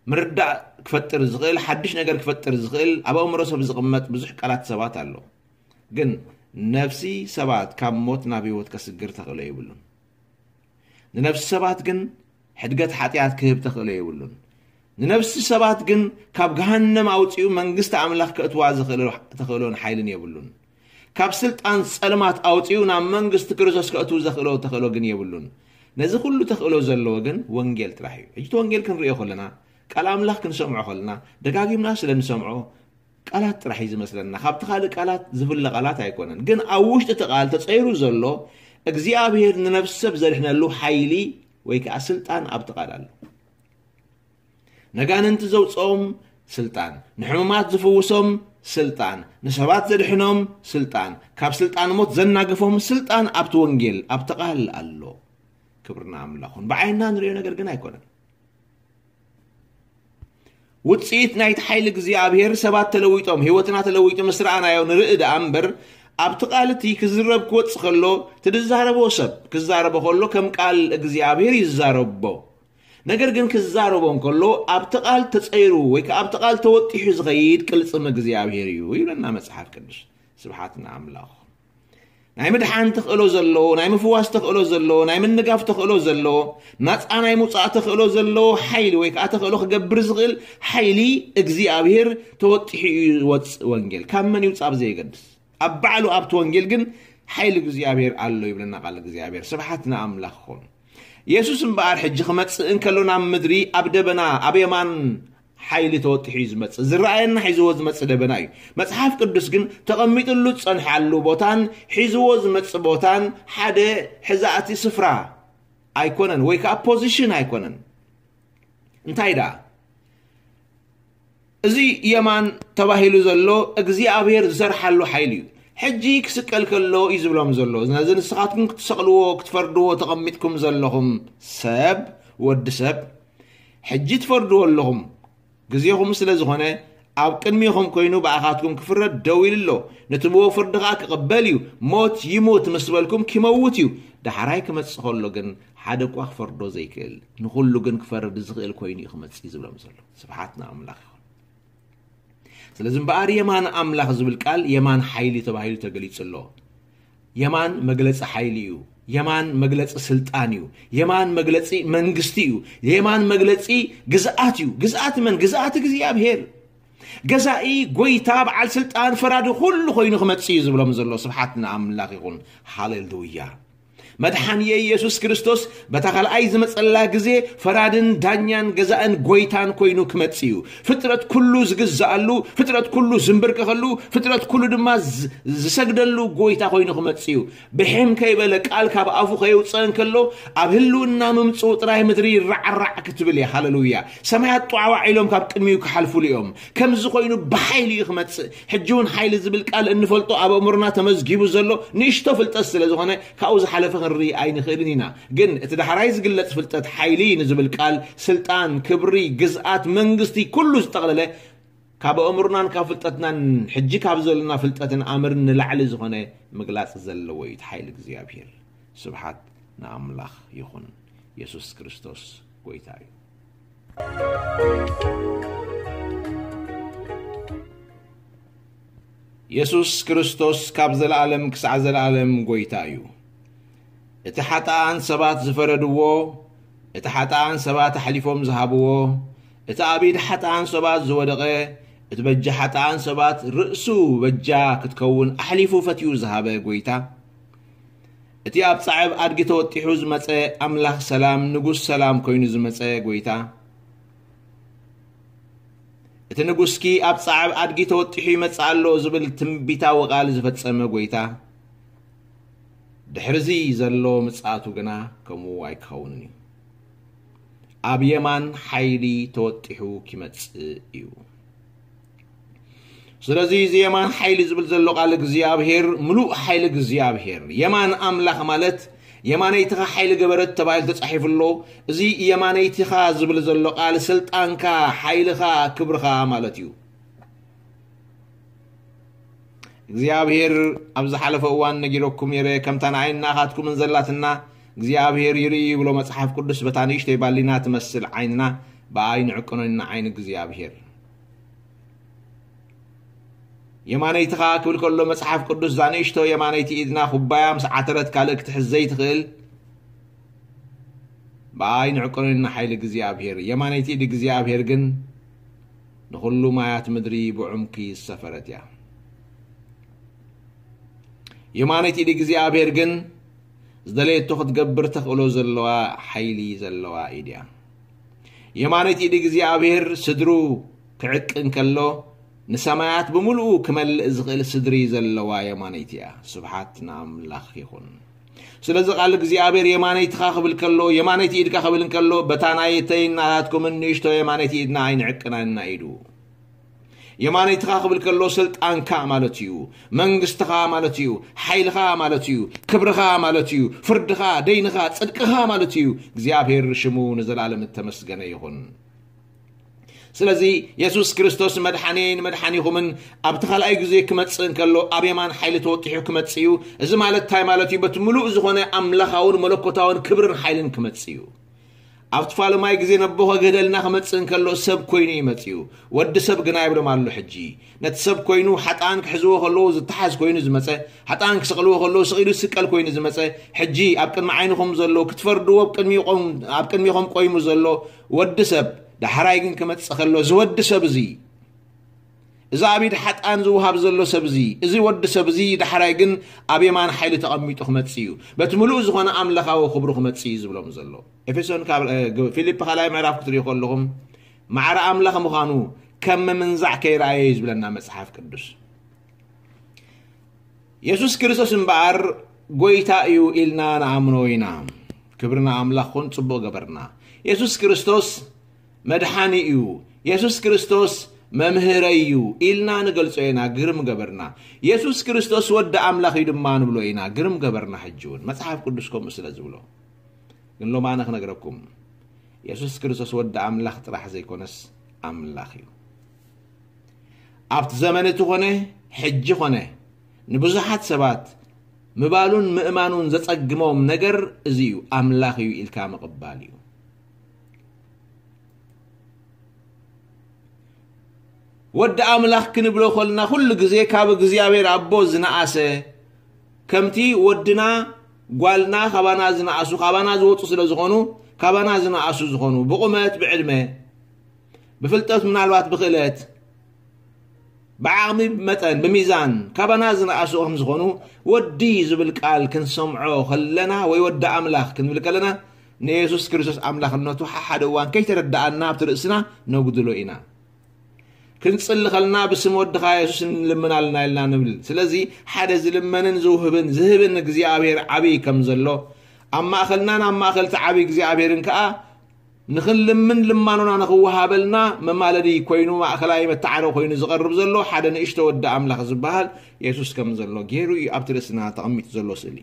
ምርዳእ ክፈጥር ዝኽእል፣ ሓድሽ ነገር ክፈጥር ዝኽእል፣ ኣብ ኣእምሮ ሰብ ዝቕመጥ ብዙሕ ቃላት ሰባት ኣሎ። ግን ነፍሲ ሰባት ካብ ሞት ናብ ህይወት ከስግር ተኽእሎ የብሉን። ንነፍሲ ሰባት ግን ሕድገት ሓጢኣት ክህብ ተኽእሎ የብሉን። ንነፍሲ ሰባት ግን ካብ ገሃነም ኣውጺኡ መንግስቲ ኣምላኽ ከእትዋ ዝኽእል ተኽእሎን ሓይልን የብሉን። ካብ ስልጣን ጸልማት ኣውጺኡ ናብ መንግስቲ ክርስቶስ ከእትው ዘኽእሎ ተኽእሎ ግን የብሉን። ነዚ ኩሉ ተኽእሎ ዘለዎ ግን ወንጌል ጥራሕ እዩ። ሕጂ እቲ ወንጌል ክንርእዮ ከለና፣ ቃል ኣምላኽ ክንሰምዖ ከለና፣ ደጋጊምና ስለ ንሰምዖ፣ ቃላት ጥራሕ እዩ ዝመስለና። ካብቲ ካልእ ቃላት ዝፍለ ቃላት ኣይኮነን። ግን ኣብ ውሽጢ እቲ ቃል ተጸይሩ ዘሎ እግዚኣብሔር ንነፍሲ ሰብ ዘድሕነሉ ሓይሊ ወይ ከኣ ስልጣን ኣብቲ ቃል ኣሎ። ነጋንንቲ ዘውፅኦም ስልጣን፣ ንሕሙማት ዝፍውሶም ስልጣን፣ ንሰባት ዘድሕኖም ስልጣን፣ ካብ ስልጣን ሞት ዘናግፎም ስልጣን ኣብቲ ወንጌል፣ ኣብቲ ቃል ኣሎ። ክብርና ኣምላኹን ብዓይንና ንሪኦ ነገር ግን ኣይኮነን። ውፅኢት ናይቲ ሓይሊ እግዚኣብሔር ሰባት ተለዊጦም፣ ህይወትና ተለዊጡ ምስ ረኣናዮ ንርኢ ደኣ እምበር፣ ኣብቲ ቃል እቲ ክዝረብ ክወፅእ ከሎ፣ እቲ ዝዛረቦ ሰብ ክዛረቦ ከሎ ከም ቃል እግዚኣብሔር ይዛረቦ። ነገር ግን ክዛረቦ እንከሎ፣ ኣብቲ ቃል ተጸይሩ ወይ ከኣ ኣብቲ ቃል ተወጢሑ ዝኸይድ ቅልጽም እግዚኣብሔር እዩ ይብለና መጽሓፍ ቅዱስ። ስብሓት ንኣምላኽ። ናይ ምድሓን ተኽእሎ ዘለዎ፣ ናይ ምፍዋስ ተኽእሎ ዘለዎ፣ ናይ ምንጋፍ ተኽእሎ ዘለዎ፣ ናጻ ናይ ምውጻእ ተኽእሎ ዘለዎ ሓይሊ ወይ ከኣ ተኽእሎ ክገብር ዝኽእል ሓይሊ እግዚኣብሔር ተወጢሑ እዩ ዝወጽእ ወንጌል። ካብ መን ይውጻእ ብዘየገድስ፣ ኣብ ባዕሉ ኣብቲ ወንጌል ግን ሓይሊ እግዚኣብሔር ኣሎ ይብለና ቃል እግዚኣብሔር። ስብሓት ንኣምላኽ ይኹን። የሱስ እምበኣር ሕጂ ክመጽእ እንከሎ ናብ ምድሪ ኣብ ደበና ኣብ የማን ሓይሊ ተወጢሑ እዩ ዝመጽእ። ዝረኣየና ሒዝዎ ዝመጽእ ደበና እዩ። መጽሓፍ ቅዱስ ግን ተቐሚጥሉ ዝጸንሓሉ ቦታን ሒዝዎ ዝመጽእ ቦታን ሓደ ሕዛእቲ ስፍራ ኣይኮነን፣ ወይ ከኣ ፖዚሽን ኣይኮነን። እንታይ ደኣ? እዚ የማን ተባሂሉ ዘሎ እግዚኣብሔር ዝሰርሓሉ ሓይሊ እዩ። ሕጂ ክስቀል ከሎ እዩ ዝብሎም ዘሎ። ነዚ ንስኻትኩም ክትሰቕልዎ፣ ክትፈርድዎ ተቐሚጥኩም ዘለኹም ሰብ፣ ወዲ ሰብ፣ ሕጂ ትፈርድዎ ኣለኹም። ግዜኹም ስለ ዝኾነ፣ ኣብ ቅድሚኹም ኮይኑ ብኣኻትኩም ክፍረድ ደው ኢሉ ኣሎ። ነቲ ብዎ ፍርዲ ኸኣ ክቕበል እዩ። ሞት ይሙት ምስ በልኩም፣ ክመውት እዩ። ዳሕራይ ክመጽእ ከሎ ግን፣ ሓደ እኳ ክፈርዶ ዘይክእል፣ ንኹሉ ግን ክፈርድ ዝኽእል ኮይኑ እዩ ክመጽእ እዩ ዝብሎም ዘሎ። ስብሓት ንኣምላኽ ይኹን። ስለዚ እምበኣር የማን ኣምላኽ ዝብል ቃል የማን ሓይሊ ተባሂሉ ተገሊጹ ኣሎ። የማን መግለጺ ሓይሊ እዩ። የማን መግለጺ ስልጣን እዩ። የማን መግለጺ መንግስቲ እዩ። የማን መግለጺ ግዝኣት እዩ። ግዝኣት መን? ግዝኣት እግዚኣብሔር። ገዛኢ፣ ጎይታ፣ በዓል ስልጣን፣ ፈራዲ ኩሉ ኮይኑ ክመጽእ እዩ ዝብሎም ዘሎ። ስብሓት ንኣምላኽ ይኹን። ሃሌሉያ። መድሓኒ ኢየሱስ ክርስቶስ በታ ካልኣይ ዝመጸላ ግዜ ፈራድን ዳኛን ገዛእን ጎይታን ኮይኑ ክመጽእ እዩ። ፍጥረት ኩሉ ዝግዛኣሉ፣ ፍጥረት ኩሉ ዝንብርከኸሉ፣ ፍጥረት ኩሉ ድማ ዝ-፣ ዝሰግደሉ ጎይታ ኮይኑ ክመጽእ እዩ። ብሕም ከይበለ ቃል ካብ ኣፉ ከየውፅእ እንከሎ ኣብ ህልውና ምምፅኡ ጥራይ ምድሪ ይረዓራዕ ክትብል እያ። ሃሌሉያ። ሰማያት ጧዕዋዕ ኢሎም ካብ ቅድሚኡ ክሓልፉሉ እዮም። ከምዚ ኮይኑ ብሓይሊ እዩ ክመፅእ። ሕጂ እውን ሓይሊ ዝብል ቃል እንፈልጦ ኣብ ኣእምሮና ተመዝጊቡ ዘሎ ንእሽቶ ፍልጠት ስለ ዝኾነ ካብኡ ዝሓለፈ ክንርኢ ኣይንኽእልን ኢና። ግን እቲ ዳሕራይ ዝግለጽ ፍልጠት ሓይሊ ንዝብል ቃል ስልጣን፣ ክብሪ፣ ግዝኣት፣ መንግስቲ ኩሉ ዝጠቕለለ ካብ ኣእምሮናን ካብ ፍልጠትናን ሕጂ ካብ ዘለና ፍልጠትን ኣምርን ንላዕሊ ዝኾነ ምግላጽ ዘለዎ እዩ እቲ ሓይሊ እግዚኣብሔር። ስብሓት ንኣምላኽ ይኹን። የሱስ ክርስቶስ ጎይታ እዩ። የሱስ ክርስቶስ ካብ ዘለኣለም ክሳዕ ዘለኣለም ጎይታ እዩ። እቲ ሓጥኣን ሰባት ዝፈረድዎ፣ እቲ ሓጥኣን ሰባት ኣሕሊፎም ዝሃብዎ፣ እቲ ኣብ ኢድ ሓጥኣን ሰባት ዝወደቐ፣ እቲ በጃ ሓጥኣን ሰባት ርእሱ በጃ ክትከውን ኣሕሊፉ ፈትዩ ዝሃበ ጎይታ፣ እቲ ኣብ ጻዕብ ኣድጊ ተወጢሑ ዝመጸ ኣምላኽ ሰላም፣ ንጉስ ሰላም ኮይኑ ዝመጸ ጎይታ፣ እቲ ንጉስኪ ኣብ ጻዕብ ኣድጊ ተወጢሑ ይመጽእ ኣሎ ዝብል ትንቢታዊ ቃል ዝፈጸመ ጎይታ፣ ድሕርዚ ዘሎ ምጽኣቱ ግና ከምኡ ኣይክኸውንን እዩ። ኣብ የማን ሓይሊ ተወጢሑ ኪመጽእ እዩ። ስለዚ እዚ የማን ሓይሊ ዝብል ዘሎ ቃል እግዚኣብሔር፣ ምሉእ ሓይሊ እግዚኣብሔር፣ የማን ኣምላኽ ማለት የማነይትኻ ሓይሊ ገበረት ተባሂሉ ተጻሒፉ ኣሎ። እዚ የማነይትኻ ዝብል ዘሎ ቃል ስልጣንካ፣ ሓይልኻ፣ ክብርኻ ማለት እዩ። እግዚኣብሔር ኣብ ዝሓለፈ እዋን ነጊረኩም ነይረ፣ ከምታ ንዓይን ንኣኻትኩምን ዘላትና እግዚኣብሔር ይርኢ ይብሎ መጽሓፍ ቅዱስ። በታ ንእሽተይ ባሊና ትመስል ዓይንና ብኣይ ንዕቅኖ ኢና ዓይኒ እግዚኣብሔር። የማነይትኻ ክብል ከሎ መጽሓፍ ቅዱስ እዛ ንእሽቶ የማነይቲ ኢድና ኩባያ ምስ ዓተረት ካልእ ክትሕዝ ዘይትኽእል ብኣይ ንዕቅኖ ኢና ሓይሊ እግዚኣብሔር። የማነይቲ ኢድ እግዚኣብሔር ግን ንኹሉ ማያት ምድሪ ብዑምኪ ዝሰፈረት እያ። የማነይቲ ኢድ እግዚኣብሔር ግን ዝደለየቶ ክትገብር ተኽእሎ ዘለዋ ሓይሊ ዘለዋ ኢድ እያ። የማነይቲ ኢድ እግዚኣብሔር ስድሩ ክዕቅን ከሎ ንሰማያት ብምሉኡ ክመልእ ዝኽእል ስድሪ ዘለዋ የማነይቲ እያ። ስብሓት ንኣምላኽ ይኹን። ስለዚ ቃል እግዚኣብሔር የማነይትኻ ክብል ከሎ፣ የማነይቲ ኢድካ ክብል እንከሎ፣ በታ ናይተይ ናታትኩምን ንእሽቶ የማነይቲ ኢድና ኣይንዕቅናን ኢና ኢሉ። የማነይትኻ ክብል ከሎ ስልጣንካ ማለት እዩ፣ መንግስትኻ ማለት እዩ፣ ሓይልኻ ማለት እዩ፣ ክብርኻ ማለት እዩ፣ ፍርድኻ፣ ደይንኻ፣ ጽድቅኻ ማለት እዩ። እግዚኣብሔር ሽሙ ንዘላለም እተመስገነ ይኹን። ስለዚ የሱስ ክርስቶስ መድሓኒየይን መድሓኒኹምን ኣብቲ ካልኣይ ግዜ ክመጽእ እንከሎ ኣብ የማን ሓይሊ ተወጢሑ ክመጽእ እዩ። እዚ ማለት እንታይ ማለት እዩ? በቲ ምሉእ ዝኾነ ኣምላኻውን መለኮታውን ክብርን ሓይልን ክመጽእ እዩ። ኣብቲ ፋልማይ ግዜ ነቦ ከግህደልና ክመጽእ እንከሎ ሰብ ኮይኑ እዩ መጺኡ። ወዲ ሰብ ግና ይብሎም ኣሎ ሕጂ። ነቲ ሰብ ኮይኑ ሓጥኣን ክሕዝዎ ከለዉ ዝተሓዝ ኮይኑ ዝመጸ፣ ሓጥኣን ክስቕልዎ ከለዉ ስቕ ኢሉ ዝስቀል ኮይኑ ዝመጸ፣ ሕጂ ኣብ ቅድሚ ዓይንኹም ዘሎ ክትፈርድዎ ኣብ ቅድሚኹም፣ ኣብ ቅድሚኹም ቆይሙ ዘሎ ወዲ ሰብ ዳሕራይ ግን ክመጽእ ከሎ፣ እዚ ወዲ ሰብ እዚ፣ እዚ ኣብ ኢድ ሓጥኣን ዝወሃብ ዘሎ ሰብ እዚ፣ እዚ ወዲ ሰብ እዚ ዳሕራይ ግን ኣብ የማን ሓይሊ ተቐሚጡ ክመጽእ እዩ። በቲ ምሉእ ዝኾነ ኣምላኻዊ ክብሩ ክመጽእ እዩ ዝብሎም ዘሎ። ኤፌሶን ካብ፣ እ፣ ግ-፣ ፊልፕ ካልኣይ ምዕራፍ ክትሪኡ ከለኹም፣ ማዕረ ኣምላኽ ምዃኑ ከም ምምንዛዕ ከይረኣየ እዩ ዝብለና መጽሓፍ ቅዱስ። የሱስ ክርስቶስ እምበኣር ጎይታ እዩ ኢልና ንኣምኖ ኢና። ክብሪ ንኣምላኽ ኩን፣ ጽቡቕ ገበርና። የሱስ ክርስቶስ መድሓኒ እዩ፣ የሱስ ክርስቶስ መምህረይ እዩ ኢልና ንገልጾ ኢና፣ ግርም ገበርና። የሱስ ክርስቶስ ወዲ ኣምላኽ እዩ ድማ ንብሎ ኢና፣ ግርም ገበርና። ሕጂ እውን መጽሓፍ ቅዱስ ከምኡ ስለ ዝብሎ። ግን ሎማነ ክነግረኩም፣ የሱስ ክርስቶስ ወዲ ኣምላኽ ጥራሕ ዘይኮነስ ኣምላኽ እዩ። ኣብቲ ዘመን እቲ ኾነ፣ ሕጂ ኾነ፣ ንብዙሓት ሰባት ምባሉን ምእማኑን ዘጸግሞም ነገር እዚ እዩ፣ ኣምላኽ እዩ ኢልካ ምቕባል እዩ። ወዲ ኣምላኽ ክንብሎ ከለና ኩሉ ግዜ ካብ እግዚኣብሔር ኣቦ ዝነኣሰ፣ ከምቲ ወድና ጓልና ካባና ዝነኣሱ፣ ካባና ዝወጹ ስለ ዝኾኑ፣ ካባና ዝነኣሱ ዝኾኑ፣ ብቑመት፣ ብዕድመ፣ ብፍልጠት፣ ምናልባት ብክእለት፣ ብዓቕሚ፣ ብመጠን፣ ብሚዛን ካባና ዝነኣሱ ከም ዝኾኑ፣ ወዲ ዝብል ቃል ክንሰምዖ ከለና ወይ ወዲ ኣምላኽ ክንብል ከለና፣ ንየሱስ ክርስቶስ ኣምላኽነቱ ሓሓደ እዋን ከይተረድኣና ኣብቲ ርእስና ነጉድሎ ኢና። ክንጽሊ ከለና ብስም ወድኻ የሱስ ንልምን ኣለና ኢልና ንብል። ስለዚ ሓደ ዝልመንን ዝውህብን ዝህብን እግዚኣብሔር ዓብይ ከም ዘሎ፣ ኣብ ማእከልናን ኣብ ማእከል እቲ ዓብይ እግዚኣብሔርን ከኣ ንኽንልምን ልማኖና ንኽወሃበልና መማለዲ ኮይኑ፣ ማእከላይ መተዓረ ኮይኑ ዝቐርብ ዘሎ ሓደ ንእሽቶ ወዲ ኣምላኽ ዝበሃል የሱስ ከም ዘሎ ገይሩ እዩ ኣብቲ ርእስና ተቐሚጡ ዘሎ ስእሊ።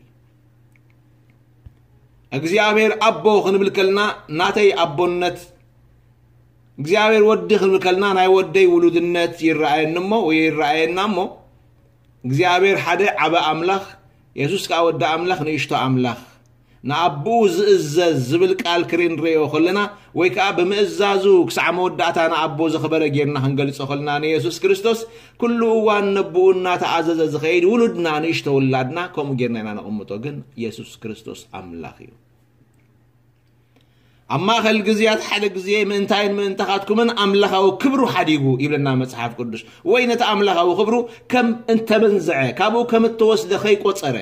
እግዚኣብሔር ኣቦ ክንብል ከልና ናተይ ኣቦነት፣ እግዚኣብሔር ወዲ ክንብል ከልና ናይ ወደይ ውሉድነት ይረኣየኒ እሞ ወይ ይረኣየና እሞ፣ እግዚኣብሔር ሓደ ዓቢ ኣምላኽ፣ የሱስ ከኣ ወዲ ኣምላኽ፣ ንእሽቶ ኣምላኽ፣ ንኣቦኡ ዝእዘዝ ዝብል ቃል ክርኢ ንርእዮ ከለና፣ ወይ ከዓ ብምእዛዙ ክሳዕ መወዳእታ ንኣቦ ዘኽበረ ጌርና ክንገልጾ ከለና፣ ንየሱስ ክርስቶስ ኩሉ እዋን ነቦኡ እናተኣዘዘ ዝኸይድ ውሉድና፣ ንእሽቶ ውላድና፣ ከምኡ ጌርና ኢና ነቕምጦ። ግን የሱስ ክርስቶስ ኣምላኽ እዩ። ኣብ ማእከል ግዜያት ሓደ ግዜ ምእንታይን ምእንታኻትኩምን ኣምላኻዊ ክብሩ ሓዲጉ ይብለና መጽሓፍ ቅዱስ። ወይ ነቲ ኣምላኻዊ ክብሩ ከም እንተመንዝዐ፣ ካብኡ ከም እተወስደ ከይቆጸረ፣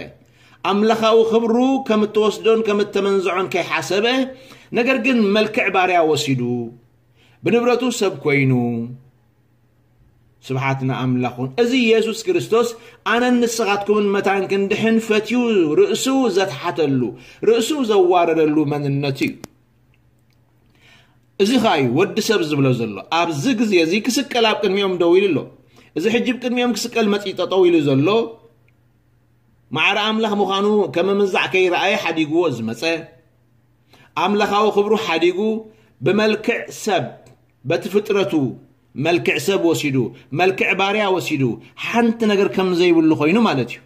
ኣምላኻዊ ክብሩ ከም እተወስዶን ከም እተመንዝዖን ከይሓሰበ፣ ነገር ግን መልክዕ ባርያ ወሲዱ፣ ብንብረቱ ሰብ ኮይኑ፣ ስብሓት ንኣምላኽ ይኹን። እዚ የሱስ ክርስቶስ ኣነን ንስኻትኩምን መታን ክንድሕን ፈትዩ ርእሱ ዘትሓተሉ፣ ርእሱ ዘዋረደሉ መንነቱ እዩ። እዚ ኸኣ እዩ ወዲ ሰብ ዝብሎ ዘሎ። ኣብዚ ግዜ እዚ ክስቀል ኣብ ቅድሚኦም ደው ኢሉ ኣሎ። እዚ ሕጂ ኣብ ቅድሚኦም ክስቀል መጺኡ ጠጠው ኢሉ ዘሎ፣ ማዕረ ኣምላኽ ምዃኑ ከም ምምዛዕ ከይረኣየ ሓዲግዎ ዝመጸ፣ ኣምላኻዊ ክብሩ ሓዲጉ ብመልክዕ ሰብ፣ በቲ ፍጥረቱ መልክዕ ሰብ ወሲዱ፣ መልክዕ ባርያ ወሲዱ፣ ሓንቲ ነገር ከም ዘይብሉ ኮይኑ ማለት እዩ።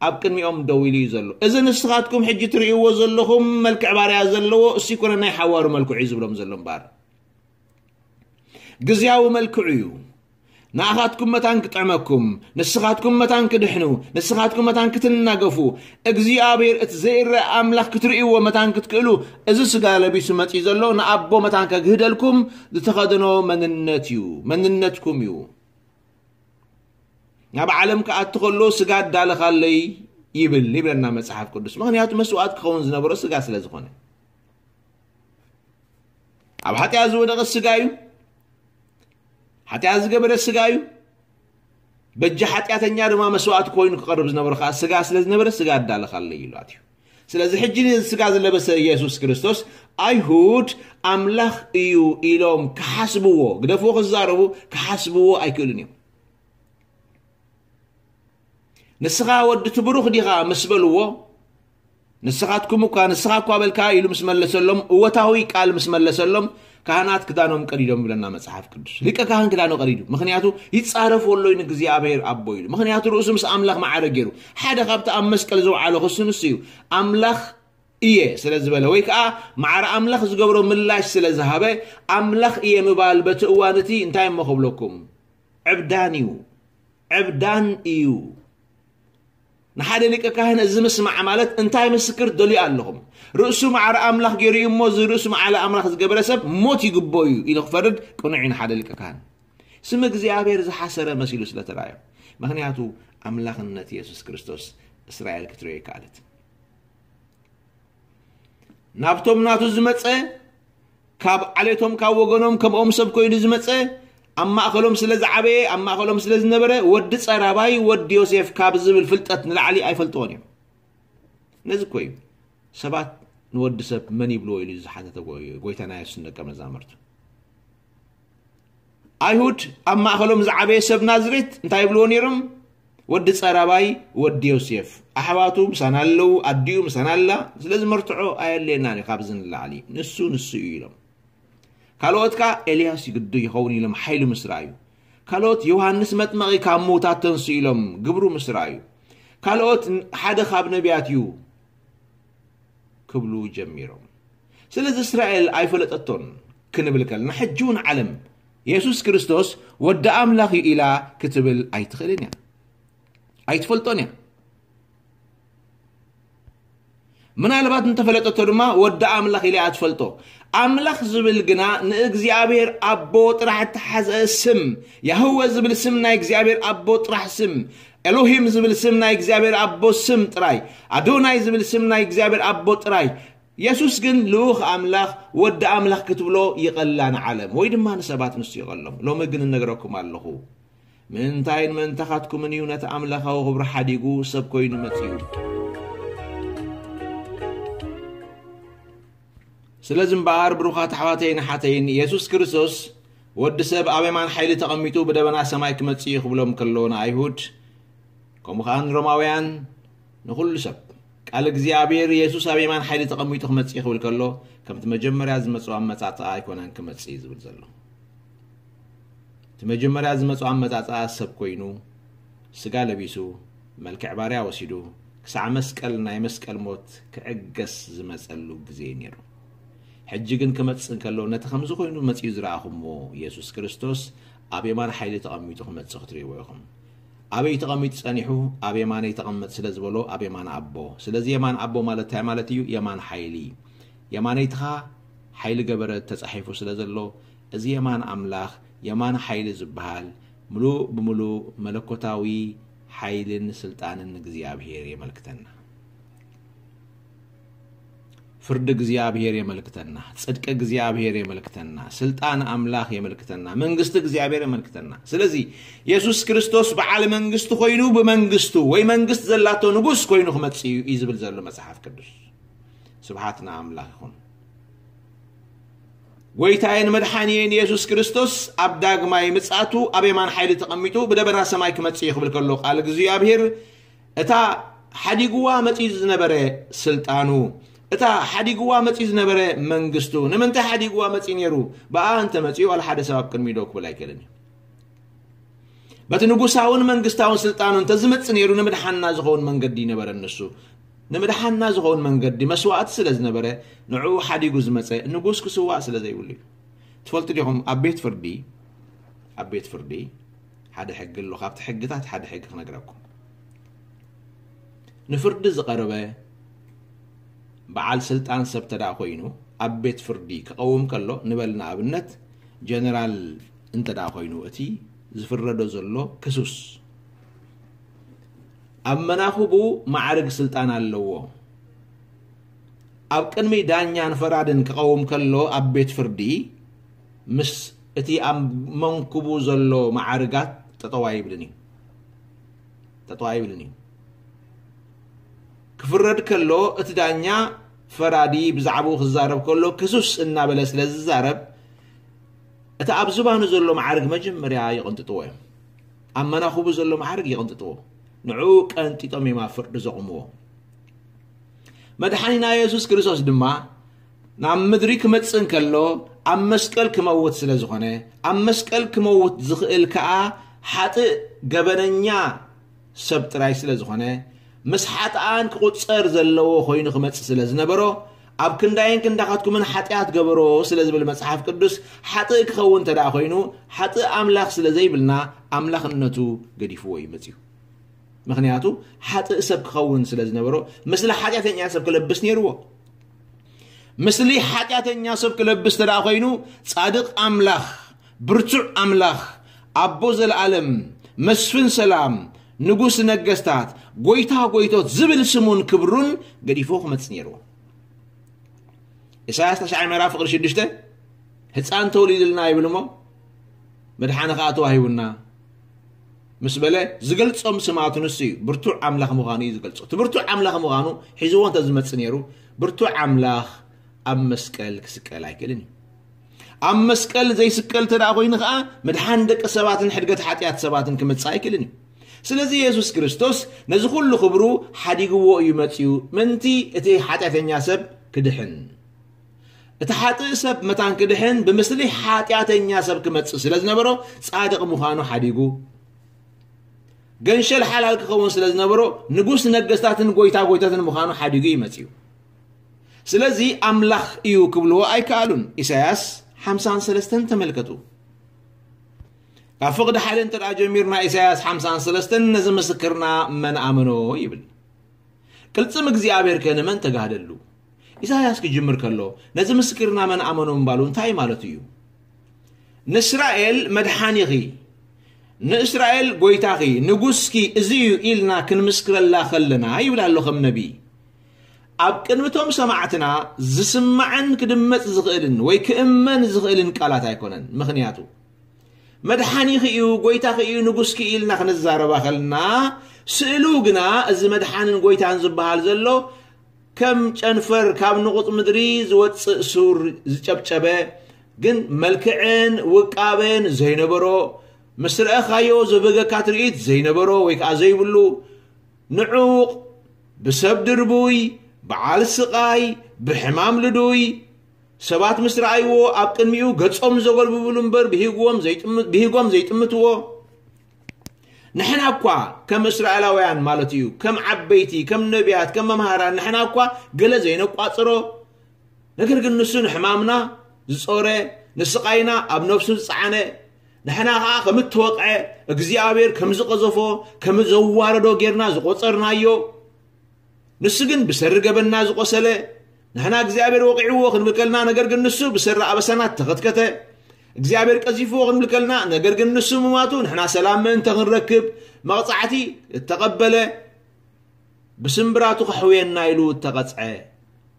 ኣብ ቅድሚኦም ደው ኢሉ እዩ ዘሎ። እዚ ንስኻትኩም ሕጂ ትርእይዎ ዘለኹም መልክዕ ባርያ ዘለዎ፣ እሱ ይኮነ ናይ ሓዋሩ መልክዑ እዩ ዝብሎም ዘሎ እምበኣር። ግዝያዊ መልክዑ እዩ። ንኣኻትኩም መታን ክጥዕመኩም፣ ንስኻትኩም መታን ክድሕኑ፣ ንስኻትኩም መታን ክትናገፉ፣ እግዚኣብሔር እቲ ዘይረአ ኣምላኽ ክትርእይዎ መታን ክትክእሉ፣ እዚ ስጋ ለቢሱ መጺኡ ዘሎ ንኣቦ መታን ከግህደልኩም ዝተኸደኖ መንነት እዩ፣ መንነትኩም እዩ። ናብ ዓለም ክኣቱ ከሎ ስጋ ኣዳለኻለይ ይብል፣ ይብለና መጽሓፍ ቅዱስ። ምኽንያቱ መስዋእቲ ክኸውን ዝነበሮ ስጋ ስለ ዝኾነ። ኣብ ሓጢኣት ዝወደቐ ስጋ እዩ። ሓጢኣት ዝገበረ ስጋ እዩ። በጃ ሓጢኣተኛ ድማ መስዋእቲ ኮይኑ ክቐርብ ዝነበረ ከዓ ስጋ ስለ ዝነበረ ስጋ ኣዳለኻለይ ኢሉ ኣትዩ። ስለዚ ሕጂ ነዚ ስጋ ዝለበሰ ኢየሱስ ክርስቶስ ኣይሁድ ኣምላኽ እዩ ኢሎም ክሓስብዎ፣ ግደፍዎ ክዛረቡ ክሓስብዎ ኣይክእሉን እዮም። ንስኻ ወዲ ትብሩኽ ዲኻ ምስ በልዎ፣ ንስኻትኩም እኳ፣ ንስኻ እኳ በልካ ኢሉ ምስ መለሰሎም፣ እወታዊ ቃል ምስ መለሰሎም፣ ካህናት ክዳኖም ቀዲዶም ይብለና መጽሓፍ ቅዱስ። ሊቀ ካህን ክዳኑ ቀዲዱ። ምኽንያቱ ይጻረፍ ወሎይ ንእግዚኣብሔር ኣቦ ኢሉ። ምኽንያቱ ርእሱ ምስ ኣምላኽ ማዕረ ገይሩ። ሓደ ካብቲ ኣብ መስቀል ዘውዓሎ ክሱ ንሱ እዩ። ኣምላኽ እየ ስለ ዝበለ፣ ወይ ከዓ ማዕረ ኣምላኽ ዝገብሮ ምላሽ ስለ ዝሃበ፣ ኣምላኽ እየ ምባል በቲ እዋን እቲ እንታይ እሞ ክብለኩም? ዕብዳን እዩ። ዕብዳን እዩ። ንሓደ ሊቀ ካህን እዚ ምስማዕ ማለት እንታይ ምስክር ደልዩ ኣለኹም? ርእሱ ማዕረ ኣምላኽ ገይሩ እዩ እሞ፣ እዚ ርእሱ ማዕረ ኣምላኽ ዝገበረ ሰብ ሞት ይግቦ እዩ ኢሉ ክፈርድ ቅኑዕ እዩ ንሓደ ሊቀ ካህን። ስም እግዚኣብሔር ዝሓሰረ መሲሉ ስለ ተራእዮ። ምኽንያቱ ኣምላኽነት የሱስ ክርስቶስ እስራኤል ክትርእዮ ኣይከኣለት። ናብቶም ናቱ ዝመጸ፣ ካብ ዓሌቶም ካብ ወገኖም ከምኦም ሰብ ኮይኑ ዝመጸ፣ ኣብ ማእከሎም ስለ ዝዓበየ፣ ኣብ ማእከሎም ስለ ዝነበረ፣ ወዲ ጸራባይ፣ ወዲ ዮሴፍ ካብ ዝብል ፍልጠት ንላዕሊ ኣይፈልጥዎን እዮም። ነዚ እኮ እዩ ሰባት ንወዲ ሰብ መን ይብልዎ ኢሉ ዝሓተተ ጎ-፣ ጎይታና የሱስ ንደቀ መዛሙርቱ። ኣይሁድ ኣብ ማእከሎም ዝዓበየ ሰብ ናዝሬት እንታይ ይብልዎ ነይሮም? ወዲ ጸራባይ፣ ወዲ ዮሴፍ። ኣሕዋቱ ምሳና ኣለዉ፣ ኣዲኡ ምሳና ኣላ። ስለዚ መርትዖ ኣየድልየናን እዩ ካብዚ ንላዕሊ። ንሱ፣ ንሱ እዩ ኢሎም። ካልኦት ከኣ ኤልያስ ይግዱ ይኸውን ኢሎም ሓይሉ ምስ ረኣዩ። ካልኦት ዮሃንስ መጥመቒ ካብ ምዉታት ተንስኡ ኢሎም ግብሩ ምስ ረኣዩ። ካልኦት ሓደ ካብ ነቢያት እዩ ክብሉ ጀሚሮም። ስለዚ እስራኤል ኣይፈለጠቶን ክንብል ከለና፣ ሕጂ እውን ዓለም የሱስ ክርስቶስ ወዲ ኣምላኽ እዩ ኢላ ክትብል ኣይትኽእልን እያ። ኣይትፈልጦን እያ። ምናልባት እንተፈለጠቶ ድማ ወዲ ኣምላኽ ኢላ እያ ትፈልጦ። ኣምላኽ ዝብል ግና ንእግዚኣብሔር ኣቦ ጥራሕ እተሓዘ ስም፣ ያህወ ዝብል ስም ናይ እግዚኣብሔር ኣቦ ጥራሕ ስም፣ ኤሎሂም ዝብል ስም ናይ እግዚኣብሔር ኣቦ ስም ጥራይ፣ ኣዶናይ ዝብል ስም ናይ እግዚኣብሔር ኣቦ ጥራይ። የሱስ ግን ልኡኽ ኣምላኽ፣ ወዲ ኣምላኽ ክትብሎ ይቐላ ንዓለም፣ ወይ ድማ ንሰባት ንሱ ይቐሎም። ሎሚ ግን እነግረኩም ኣለኹ፣ ምእንታይን ምእንታኻትኩምን እዩ ነቲ ኣምላኻዊ ክብሪ ሓዲጉ ሰብ ኮይኑ መጺኡ። ስለዚ እምበኣር፣ ብሩኻት ኣሕዋተይን ኣሓተይን፣ የሱስ ክርስቶስ ወዲ ሰብ ኣብ የማን ሓይሊ ተቐሚጡ ብደበና ሰማይ ክመጽእ እዩ ክብሎም ከሎ ንኣይሁድ፣ ከምኡ ኸኣ ንሮማውያን፣ ንኹሉ ሰብ፣ ቃል እግዚኣብሔር፣ የሱስ ኣብ የማን ሓይሊ ተቐሚጡ ክመጽእ እዩ ክብል ከሎ፣ ከምቲ መጀመርያ ዝመጽኦ ኣመጻጽኣ ኣይኮነን ክመጽእ እዩ ዝብል ዘሎ። እቲ መጀመርያ ዝመጽኦ ኣመጻጽኣ ሰብ ኮይኑ፣ ስጋ ለቢሱ፣ መልክዕ ባርያ ወሲዱ፣ ክሳዕ መስቀል፣ ናይ መስቀል ሞት ክዕገስ ዝመጸሉ ግዜ እዩ ነይሩ። ሕጂ ግን ክመጽእ እንከሎ፣ ነቲ ከምዚ ኮይኑ መጺኡ ዝረኣኹምዎ የሱስ ክርስቶስ ኣብ የማን ሓይሊ ተቐሚጡ ክመጽእ ክትርእይዎ ኢኹም። ኣበይ ተቐሚጡ ጸኒሑ? ኣብ የማነይ ተቐመጥ ስለ ዝበሎ፣ ኣብ የማን ኣቦ። ስለዚ የማን ኣቦ ማለት እንታይ ማለት እዩ? የማን ሓይሊ። የማነይትኻ ሓይሊ ገበረ ተጻሒፉ ስለ ዘሎ፣ እዚ የማን ኣምላኽ፣ የማን ሓይሊ ዝበሃል፣ ምሉእ ብምሉእ መለኮታዊ ሓይልን ስልጣንን እግዚኣብሔር የመልክተና። ፍርዲ እግዚኣብሔር የመልክተና። ጽድቂ እግዚኣብሔር የመልክተና። ስልጣን ኣምላኽ የመልክተና። መንግስቲ እግዚኣብሔር የመልክተና። ስለዚ የሱስ ክርስቶስ በዓል መንግስቲ ኮይኑ፣ ብመንግስቱ ወይ መንግስቲ ዘላቶ ንጉስ ኮይኑ ክመጽእ እዩ፣ እዩ ዝብል ዘሎ መጽሓፍ ቅዱስ። ስብሓት ንኣምላኽ ይኹን። ጎይታዬን መድሓኒዬን የሱስ ክርስቶስ ኣብ ዳግማይ ምጽኣቱ ኣብ የማን ሓይሊ ተቐሚጡ ብደበና ሰማይ ክመጽእ እዩ ክብል ከሎ፣ ቃል እግዚኣብሔር፣ እታ ሓዲግዋ መጺኡ ዝነበረ ስልጣኑ፣ እታ ሓዲግዋ መጺኡ ዝነበረ መንግስቱ፣ ንምንታይ ሓዲግዋ መጺኡ ነይሩ? ብኣ እንተ መጺኡ ዋላ ሓደ ሰብ ኣብ ቅድሚኡ ደው ክብል ኣይክእልን እዩ። በቲ ንጉሳውን መንግስታውን ስልጣኑ እንተ ዝመጽእ ነይሩ፣ ንምድሓንና ዝኸውን መንገዲ ይነበረ። ንሱ ንምድሓንና ዝኸውን መንገዲ መስዋእቲ ስለ ዝነበረ፣ ንዕኡ ሓዲጉ ዝመጸ ንጉስ ክስዋእ ስለ ዘይብሉ እዩ። ትፈልጡ ዲኹም? ኣብ ቤት ፍርዲ፣ ኣብ ቤት ፍርዲ ሓደ ሕጊ ኣሎ። ካብቲ ሕግታት ሓደ ሕጊ ክነግረኩም። ንፍርዲ ዝቐረበ በዓል ስልጣን ሰብ ተደኣ ኮይኑ፣ ኣብ ቤት ፍርዲ ክቐውም ከሎ፣ ንበል ንኣብነት ጀነራል እንተ ደኣ ኮይኑ፣ እቲ ዝፍረዶ ዘሎ ክሱስ ኣብ መናኹቡ ማዕርግ ስልጣን ኣለዎ። ኣብ ቅድሚ ዳኛን ፈራድን ክቐውም ከሎ፣ ኣብ ቤት ፍርዲ ምስ እቲ ኣብ መንኩቡ ዘሎ ማዕርጋት ጠጠው ኣይብልን እዩ። ጠጠው ኣይብልን እዩ። ክፍረድ ከሎ፣ እቲ ዳኛ ፈራዲ ብዛዕባኡ ክዛረብ ከሎ፣ ክሱስ እናበለ ስለ ዝዛረብ፣ እቲ ኣብ ዝባኑ ዘሎ ማዕርግ መጀመርያ ይቕንጥጥዎ እዮም። ኣብ መናኹቡ ዘሎ ማዕርግ ይቕንጥጥዎ። ንዕኡ ቀንጢጦም እዮም ኣብ ፍርዲ ዘቑምዎ። መድሓኒና የሱስ ክርስቶስ ድማ ናብ ምድሪ ክመጽእ እንከሎ፣ ኣብ መስቀል ክመውት ስለ ዝኾነ፣ ኣብ መስቀል ክመውት ዝኽእል ከኣ ሓጥእ ገበነኛ ሰብ ጥራይ ስለ ዝኾነ፣ ምስ ሓጥኣን ክቑጸር ዘለዎ ኮይኑ ክመጽእ ስለ ዝነበሮ፣ ኣብ ክንዳይን ክንዳኻትኩምን ሓጢኣት ገበሮ ስለ ዝብል መጽሓፍ ቅዱስ፣ ሓጥእ ክኸውን እንተ ደኣ ኮይኑ፣ ሓጥእ ኣምላኽ ስለ ዘይብልና፣ ኣምላኽነቱ ገዲፍዎ እዩ መጺኡ። ምኽንያቱ፣ ሓጥእ ሰብ ክኸውን ስለ ዝነበሮ፣ ምስሊ ሓጢኣተኛ ሰብ ክለብስ ነይርዎ። ምስሊ ሓጢኣተኛ ሰብ ክለብስ እንተ ደኣ ኮይኑ፣ ጻድቕ ኣምላኽ፣ ብርቱዕ ኣምላኽ፣ ኣቦ ዘለኣለም፣ መስፍን ሰላም፣ ንጉስ ነገስታት፣ ጎይታ ጎይቶት ዝብል ስሙን ክብሩን ገዲፉ ክመጽእ ነይርዎ። ኢሳያስ ተሽዓይ ምዕራፍ ፍቕሪ ሽዱሽተ፣ ህፃን ተወሊዱልና ይብል እሞ፣ መድሓኒ ኸዓ ተዋሂቡና ምስ በለ ዝገልጾም ስማቱ ንሱ እዩ። ብርቱዕ ኣምላኽ ምዃኑ እዩ ዝገልጾ። እቲ ብርቱዕ ኣምላኽ ምዃኑ ሒዝዎ እንተ ዝመጽእ ነይሩ፣ ብርቱዕ ኣምላኽ ኣብ መስቀል ክስቀል ኣይክእልን እዩ። ኣብ መስቀል ዘይስቀል እንተ ደኣ ኮይኑ ኸዓ፣ ምድሓን ደቂ ሰባትን ሕድገት ሓጢኣት ሰባትን ክመጽእ ኣይክእልን እዩ። ስለዚ የሱስ ክርስቶስ ነዚ ኩሉ ክብሩ ሓዲግዎ እዩ መጺኡ፣ ምእንቲ እቲ ሓጢኣተኛ ሰብ ክድሕን። እቲ ሓጥእ ሰብ መታን ክድሕን ብምስሊ ሓጢኣተኛ ሰብ ክመጽእ ስለ ዝነበሮ፣ ጻድቕ ምዃኑ ሓዲጉ፣ ገንሸል ሓላል ክኸውን ስለ ዝነበሮ፣ ንጉስ ነገስታትን ጎይታ ጎይታትን ምዃኑ ሓዲጉ እዩ መጺኡ። ስለዚ ኣምላኽ እዩ ክብልዎ ኣይከኣሉን። ኢሳያስ ሓምሳን ሰለስተን ተመልከቱ። ካብ ፍቕዲ ሓይሊ እንተ ደኣ ጀሚርና፣ ኢሳያስ ሓምሳን ሰለስተን፣ ነዚ ምስክርና መን ኣመኖ ይብል። ቅልጽም እግዚኣብሔር ከ ንመን ተጋህደሉ? ኢሳያስ ክጅምር ከሎ፣ ነዚ ምስክርና መን ኣመኖ ምባሉ እንታይ ማለቱ እዩ? ንእስራኤል መድሓኒኺ፣ ንእስራኤል ጎይታኺ፣ ንጉስኪ እዚ እዩ ኢልና ክንምስክረላ ከለና ይብል ኣሎ ከም ነቢይ። ኣብ ቅድሚቶም ሰማዕትና ዝስማዕን ክድመጽ ዝኽእልን ወይ ክእመን ዝኽእልን ቃላት ኣይኮነን። ምኽንያቱ፣ መድሓኒኺ እዩ፣ ጎይታኺ እዩ፣ ንጉስኪ እዩ ኢልና ክንዛረባ ከልና፣ ስእሉ ግና እዚ መድሓንን ጎይታን ዝበሃል ዘሎ ከም ጨንፈር ካብ ንቑጽ ምድሪ ዝወጽእ ሱር ዝጨብጨበ፣ ግን መልክዕን ውቃበን ዘይነበሮ፣ ምስ ረኣኻዮ ዘብህገካ ትርኢት ዘይነበሮ ወይ ከኣ ዘይብሉ፣ ንዑቕ፣ ብሰብ ድርቡይ፣ በዓል ስቓይ፣ ብሕማም ልዱይ፣ ሰባት ምስ ረኣይዎ ኣብ ቅድሚኡ ገጾም ዘጎልብብሉ እምበር ብሂጎም ዘይጥም-፣ ብሂጎም ዘይጥምትዎ፣ ንሕና እኳ ከም እስራኤላውያን ማለት እዩ፣ ከም ዓበይቲ፣ ከም ነቢያት፣ ከም መምሃራን፣ ንሕና እኳ ገለ ዘይነቋጽሮ፣ ነገር ግን ንሱ ንሕማምና ዝጾረ፣ ንስቓይና ኣብ ነፍሱ ዝጸዓነ፣ ንሕና ኸዓ ከም እተወቕዐ፣ እግዚኣብሔር ከም ዝቐዘፎ፣ ከም ዘዋረዶ ጌርና ዝቖጸርናዮ፣ ንሱ ግን ብሰሪ ገበንና ዝቖሰለ፣ ንሕና እግዚኣብሔር ወቒዕዎ ክንብል ከልና፣ ነገር ግን ንሱ ብሰሪ ኣበሳና እተኸትከተ፣ እግዚኣብሔር ቀዚፍዎ ክንብል ከልና፣ ነገር ግን ንሱ ምማቱ ንሕና ሰላም ምእንተ ክንረክብ መቕጻዕቲ እተቐበለ፣ ብስምብራቱ ከሕውየና ኢሉ እተቐጽዐ፣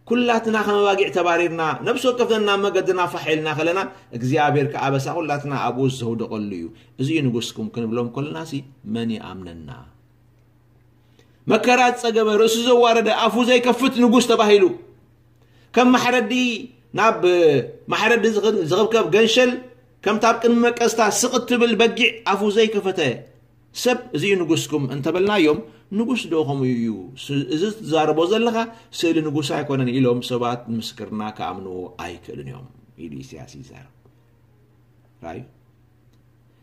ኩላትና ከም ኣባጊዕ ተባሪርና፣ ነፍሲ ወከፍና ናብ መገድና ፋሕ ኢልና ከለና፣ እግዚኣብሔር ከኣ ኣበሳ ኩላትና ኣብኡ ዘውደቐሉ እዩ። እዚ እዩ ንጉስኩም ክንብሎም ከለናሲ መን ይኣምነና? መከራ ዝጸገበ፣ ርእሱ ዘዋረደ፣ ኣፉ ዘይከፍት ንጉስ ተባሂሉ። ከም ማሕረዲ ናብ ማሕረዲ ዝኽ-፣ ዝኽብከብ ገንሸል፣ ከምታ ኣብ ቅድሚ መቀስታ ስቕ እትብል በጊዕ ኣፉ ዘይከፈተ ሰብ፣ እዚ እዩ ንጉስኩም እንተበልናዮም፣ ንጉስ ዶ ከምኡ እዩ? ስ-፣ እዚ ትዛረቦ ዘለኻ ስእሊ ንጉስ ኣይኮነን ኢሎም ሰባት ምስክርና ክኣምንዎ ኣይክእሉን እዮም ኢሉ ኢሳያስ ይዛረብ። ራእዩ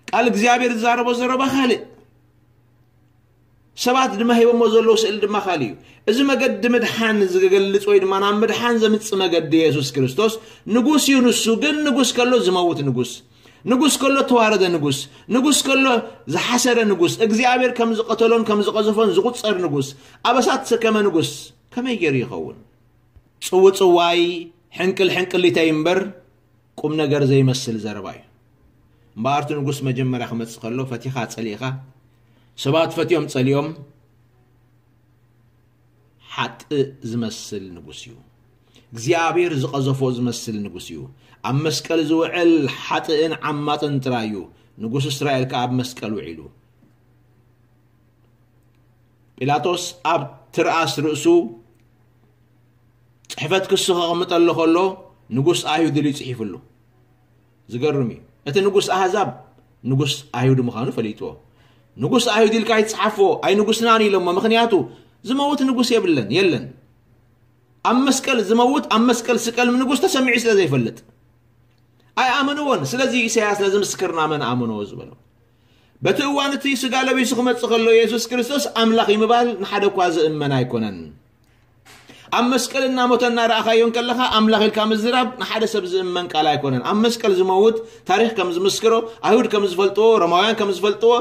ቃል እግዚኣብሔር ዝዛረቦ ዘረባ ካልእ፣ ሰባት ድማ ሂቦሞ ዘለዉ ስእሊ ድማ ካልእ እዩ። እዚ መገዲ ምድሓን ዝገልጽ ወይ ድማ ናብ ምድሓን ዘምጽእ መገዲ የሱስ ክርስቶስ ንጉስ እዩ። ንሱ ግን ንጉስ ከሎ ዝመውት ንጉስ፣ ንጉስ ከሎ ተዋረደ ንጉስ፣ ንጉስ ከሎ ዝሓሰረ ንጉስ፣ እግዚኣብሔር ከም ዝቐተሎን ከም ዝቐዘፎን ዝቑጸር ንጉስ፣ ኣበሳ ተሰከመ ንጉስ ከመይ ገይሩ ይኸውን? ጽውጽዋይ ሕንቅል ሕንቅሊተይ እምበር ቁም ነገር ዘይመስል ዘረባ እዩ። እምበኣር እቲ ንጉስ መጀመርያ ክመጽእ ከሎ ፈቲኻ ጸሊእኻ፣ ሰባት ፈትዮም ጸሊኦም፣ ሓጥእ ዝመስል ንጉስ እዩ። እግዚኣብሔር ዝቐዘፎ ዝመስል ንጉስ እዩ። ኣብ መስቀል ዝውዕል ሓጥእን ዓማጽን ጥራይ እዩ። ንጉስ እስራኤል ከኣ ኣብ መስቀል ውዒሉ። ጲላጦስ ኣብ ትርኣስ ርእሱ ጽሕፈት ክሱ ከቐምጠሉ ከሎ ንጉስ ኣይሁድ ኢሉ እዩ ጽሒፍሉ። ዝገርም እዩ። እቲ ንጉስ ኣህዛብ ንጉስ ኣይሁድ ምዃኑ ፈሊጥዎ። ንጉስ ኣይሁድ ኢልካ ኣይትጽሓፎ፣ ኣይ ንጉስናን ኢሎሞ። ምኽንያቱ ዝመውት ንጉስ የብለን፣ የለን። ኣብ መስቀል ዝመውት፣ ኣብ መስቀል ስቀል ንጉስ ተሰሚዑ ስለ ዘይፈልጥ ኣይኣመንዎን። ስለዚ ኢሳያስ ነዚ ምስክርና መን ኣመንዎ ዝበሎ። በቲ እዋን እቲ ስጋ ለቢሱ ክመጽእ ከሎ የሱስ ክርስቶስ ኣምላኽ እዩ ምባል ንሓደ እኳ ዝእመን ኣይኮነን። ኣብ መስቀል እናሞተ እናረኣኻዮ እንከለኻ ኣምላኽ ኢልካ ምዝራብ ንሓደ ሰብ ዝእመን ቃል ኣይኮነን። ኣብ መስቀል ዝመውት ታሪኽ ከም ዝምስክሮ፣ ኣይሁድ ከም ዝፈልጥዎ፣ ሮማውያን ከም ዝፈልጥዎ፣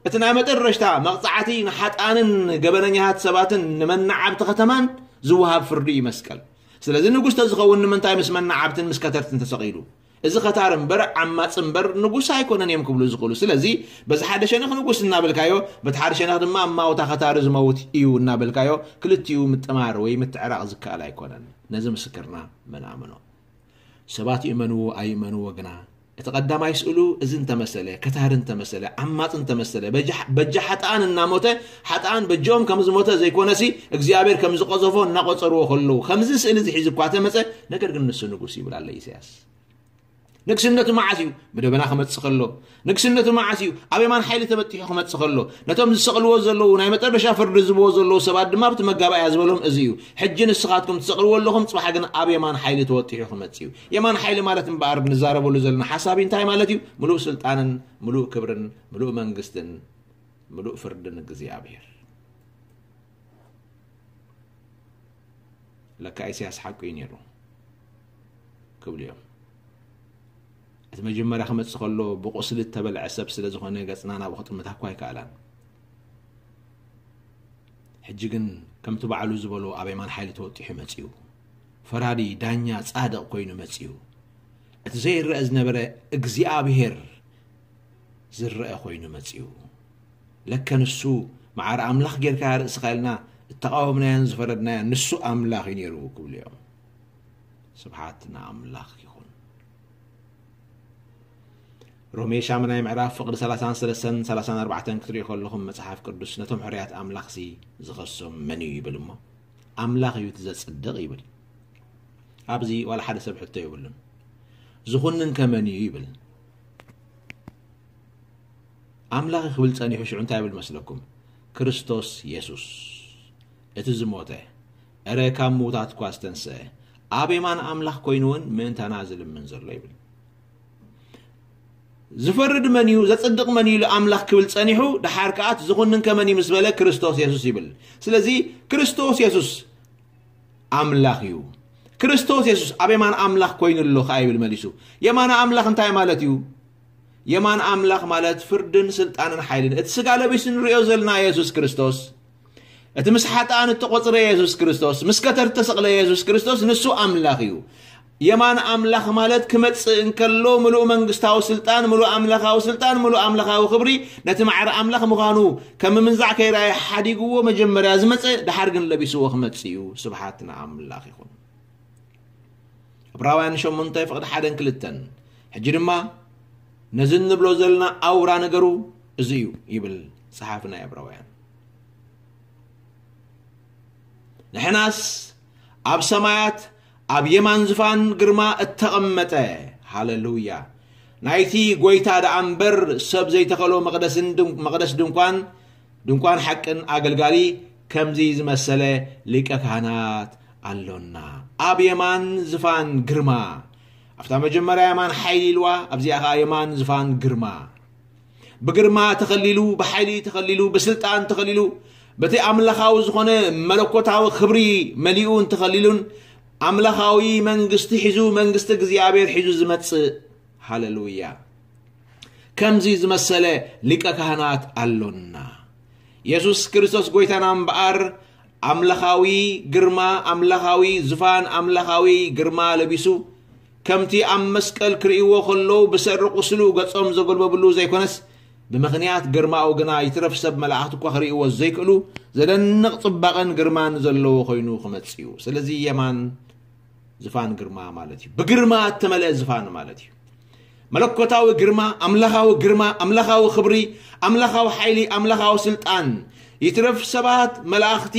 እቲ ናይ መጠረሽታ መቕጻዕቲ ንሓጣንን ገበነኛታት ሰባትን ንመናዓብቲ ከተማን ዝወሃብ ፍርዲ እዩ መስቀል። ስለዚ ንጉስ ተዝኸውን ንምንታይ ምስ መናዓብትን ምስ ከተርትን ተሰቒሉ? እዚ ከታር እምበር ዓማጽ እምበር ንጉስ ኣይኮነን እዮም ክብሉ ዝኽእሉ። ስለዚ በዚ ሓደ ሸነኽ ንጉስ እናበልካዮ፣ በቲ ሓደ ሸነኽ ድማ ኣብ ማውታ ከታሪ ዝመውት እዩ እናበልካዮ፣ ክልቲኡ ምጥማር ወይ ምትዕራቕ ዝከኣል ኣይኮነን። ነዚ ምስክርና መን ኣመኖ? ሰባት ይእመንዎ ኣይእመንዎ ግና፣ እቲ ቀዳማይ ስእሉ እዚ እንተመሰለ፣ ከታሪ እንተመሰለ፣ ዓማጽ እንተመሰለ፣ በጃ-፣ በጃ ሓጥኣን እናሞተ፣ ሓጥኣን በጃኦም ከም ዝሞተ ዘይኮነሲ፣ እግዚኣብሔር ከም ዝቐዘፎ እናቖጸርዎ ከለዉ፣ ከምዚ ስእሊ እዚ ሒዙ እኳ ተመጸ፣ ነገር ግን ንሱ ንጉስ ይብል ኣሎ ኢሳያስ። ንግስነቱ መዓስ እዩ? ብደበና ክመጽእ ከሎ። ንግስነቱ መዓስ እዩ? ኣብ የማን ሓይሊ ተበጢሑ ክመጽእ ከሎ። ነቶም ዝሰቕልዎ ዘለዉ፣ ናይ መጠረሻ ፍርዲ ዝብዎ ዘለዉ ሰባት ድማ ኣብቲ መጋባእያ ዝበሎም እዚ እዩ። ሕጂ ንስኻትኩም ትሰቕልዎ ኣለኹም፣ ጽባሕ ግን ኣብ የማን ሓይሊ ተወጢሑ ክመጽእ እዩ። የማን ሓይሊ ማለት እምበኣር ንዛረበሉ ዘለና ሓሳብ እንታይ ማለት እዩ? ምሉእ ስልጣንን ምሉእ ክብርን ምሉእ መንግስትን ምሉእ ፍርድን እግዚኣብሔር። ለካ ኢሳያስ ሓቁ እዩ ነይሩ ክብሉ እዮም። እቲ መጀመርያ ክመጽእ ከሎ ብቁስሊ እተበልዐ ሰብ ስለ ዝኾነ ገጽና ናብኡ ክጥምታ እኳ ኣይከኣላን። ሕጂ ግን ከምቲ ባዕሉ ዝበሎ ኣብ የማን ሓይሊ ተወጢሑ መጺኡ። ፈራዲ፣ ዳኛ፣ ጻድቕ ኮይኑ መጺኡ። እቲ ዘይረአ ዝነበረ እግዚኣብሔር ዝረአ ኮይኑ መጺኡ። ለከ ንሱ መዓር ኣምላኽ ጌርካ ርእስኻ ኢልና እተቓወምናዮን ዝፈረድናዮን ንሱ ኣምላኽ እዩ ነይሩ ክብሉ እዮም። ስብሓት ንኣምላኽ ይኹን። ሮሜ ሻምናይ ምዕራፍ ፍቕዲ ሰላሳን ሰለስተን ሰላሳን ኣርባዕተን ክትሪኡ ከለኹም መጽሓፍ ቅዱስ ነቶም ሕርያት ኣምላኽሲ ዝኸሶም መን እዩ ይብል እሞ ኣምላኽ እዩ እቲ ዘጽድቕ ይብል። ኣብዚ ዋላ ሓደ ሰብ ሕቶ የብሉን። ዝኹንን ከ መን እዩ ይብል። ኣምላኽ ክብል ጸኒሑ ሽዑ እንታይ ይብል መስለኩም? ክርስቶስ የሱስ እቲ ዝሞተ፣ እረ ካብ ምዉታት እኳ ዝተንስአ፣ ኣብ የማን ኣምላኽ ኮይኑ እውን ምእንታና ዝልምን ዘሎ ይብል። ዝፈርድ መን እዩ? ዘጽድቕ መን እዩ? ኢሉ ኣምላኽ ክብል ጸኒሑ፣ ደሓር ከኣ እቲ ዝኹንን ከመን እዩ ምስ በለ፣ ክርስቶስ የሱስ ይብል። ስለዚ ክርስቶስ የሱስ ኣምላኽ እዩ። ክርስቶስ የሱስ ኣብ የማን ኣምላኽ ኮይኑ ኣሎ ከኣ ይብል መሊሱ። የማን ኣምላኽ እንታይ ማለት እዩ? የማን ኣምላኽ ማለት ፍርድን ስልጣንን ሓይልን፣ እቲ ስጋ ለቢሱ ንሪኦ ዘለና የሱስ ክርስቶስ፣ እቲ ምስ ሓጥኣን እተቖጽረ የሱስ ክርስቶስ፣ ምስ ከተር እተሰቕለ የሱስ ክርስቶስ፣ ንሱ ኣምላኽ እዩ። የማን ኣምላኽ ማለት ክመጽእ እንከሎ፣ ምሉእ መንግስታዊ ስልጣን፣ ምሉእ ኣምላኻዊ ስልጣን፣ ምሉእ ኣምላኻዊ ክብሪ፣ ነቲ ማዕረ ኣምላኽ ምዃኑ ከም ምምንዛዕ ከይረኣየ ሓዲግዎ መጀመርያ ዝመጸ፣ ደሓር ግን ለቢስዎ ክመጽእ እዩ። ስብሓት ንኣምላኽ ይኹን። ዕብራውያን ሸሞንተ ፍቕዲ ሓደን ክልተን። ሕጂ ድማ ነዚ እንብሎ ዘለና ኣውራ ነገሩ እዚ እዩ ይብል ጸሓፊ ናይ ዕብራውያን። ንሕናስ ኣብ ሰማያት ኣብ የማን ዝፋን ግርማ እተቐመጠ፣ ሃለሉያ፣ ናይቲ ጎይታ ደኣ እምበር ሰብ ዘይተኸሎ መቕደስን ድን-፣ መቕደስ ድንኳን፣ ድንኳን ሓቅን ኣገልጋሊ ከምዚ ዝመሰለ ሊቀ ካህናት ኣሎና። ኣብ የማን ዝፋን ግርማ፣ ኣብታ መጀመርያ የማን ሓይሊ ኢልዋ፣ ኣብዚኣ ኸዓ የማን ዝፋን ግርማ። ብግርማ ተኸሊሉ፣ ብሓይሊ ተኸሊሉ፣ ብስልጣን ተኸሊሉ፣ በቲ ኣምላኻዊ ዝኾነ መለኮታዊ ክብሪ መሊኡ እንተኸሊሉን፣ ኣምላኻዊ መንግስቲ ሒዙ፣ መንግስቲ እግዚኣብሔር ሒዙ ዝመጽእ፣ ሃለሉያ፣ ከምዚ ዝመሰለ ሊቀ ካህናት ኣሎና። የሱስ ክርስቶስ ጎይታና እምበኣር፣ ኣምላኻዊ ግርማ፣ ኣምላኻዊ ዝፋን፣ ኣምላኻዊ ግርማ ለቢሱ፣ ከምቲ ኣብ መስቀል ክርእይዎ ከለዉ ብሰሪ ቁስሉ ገጾም ዘጎልበብሉ ዘይኮነስ፣ ብምኽንያት ግርማኡ ግና ይትረፍ ሰብ መላእኽቲ እኳ ክርእይዎ ዘይክእሉ ዘደንቕ ጽባቐን ግርማን ዘለዎ ኮይኑ ክመጽእ እዩ። ስለዚ የማን ዝፋን ግርማ ማለት እዩ። ብግርማ እተመልአ ዝፋን ማለት እዩ። መለኮታዊ ግርማ፣ ኣምላኻዊ ግርማ፣ ኣምላኻዊ ክብሪ፣ ኣምላኻዊ ሓይሊ፣ ኣምላኻዊ ስልጣን። ይትረፍ ሰባት መላእኽቲ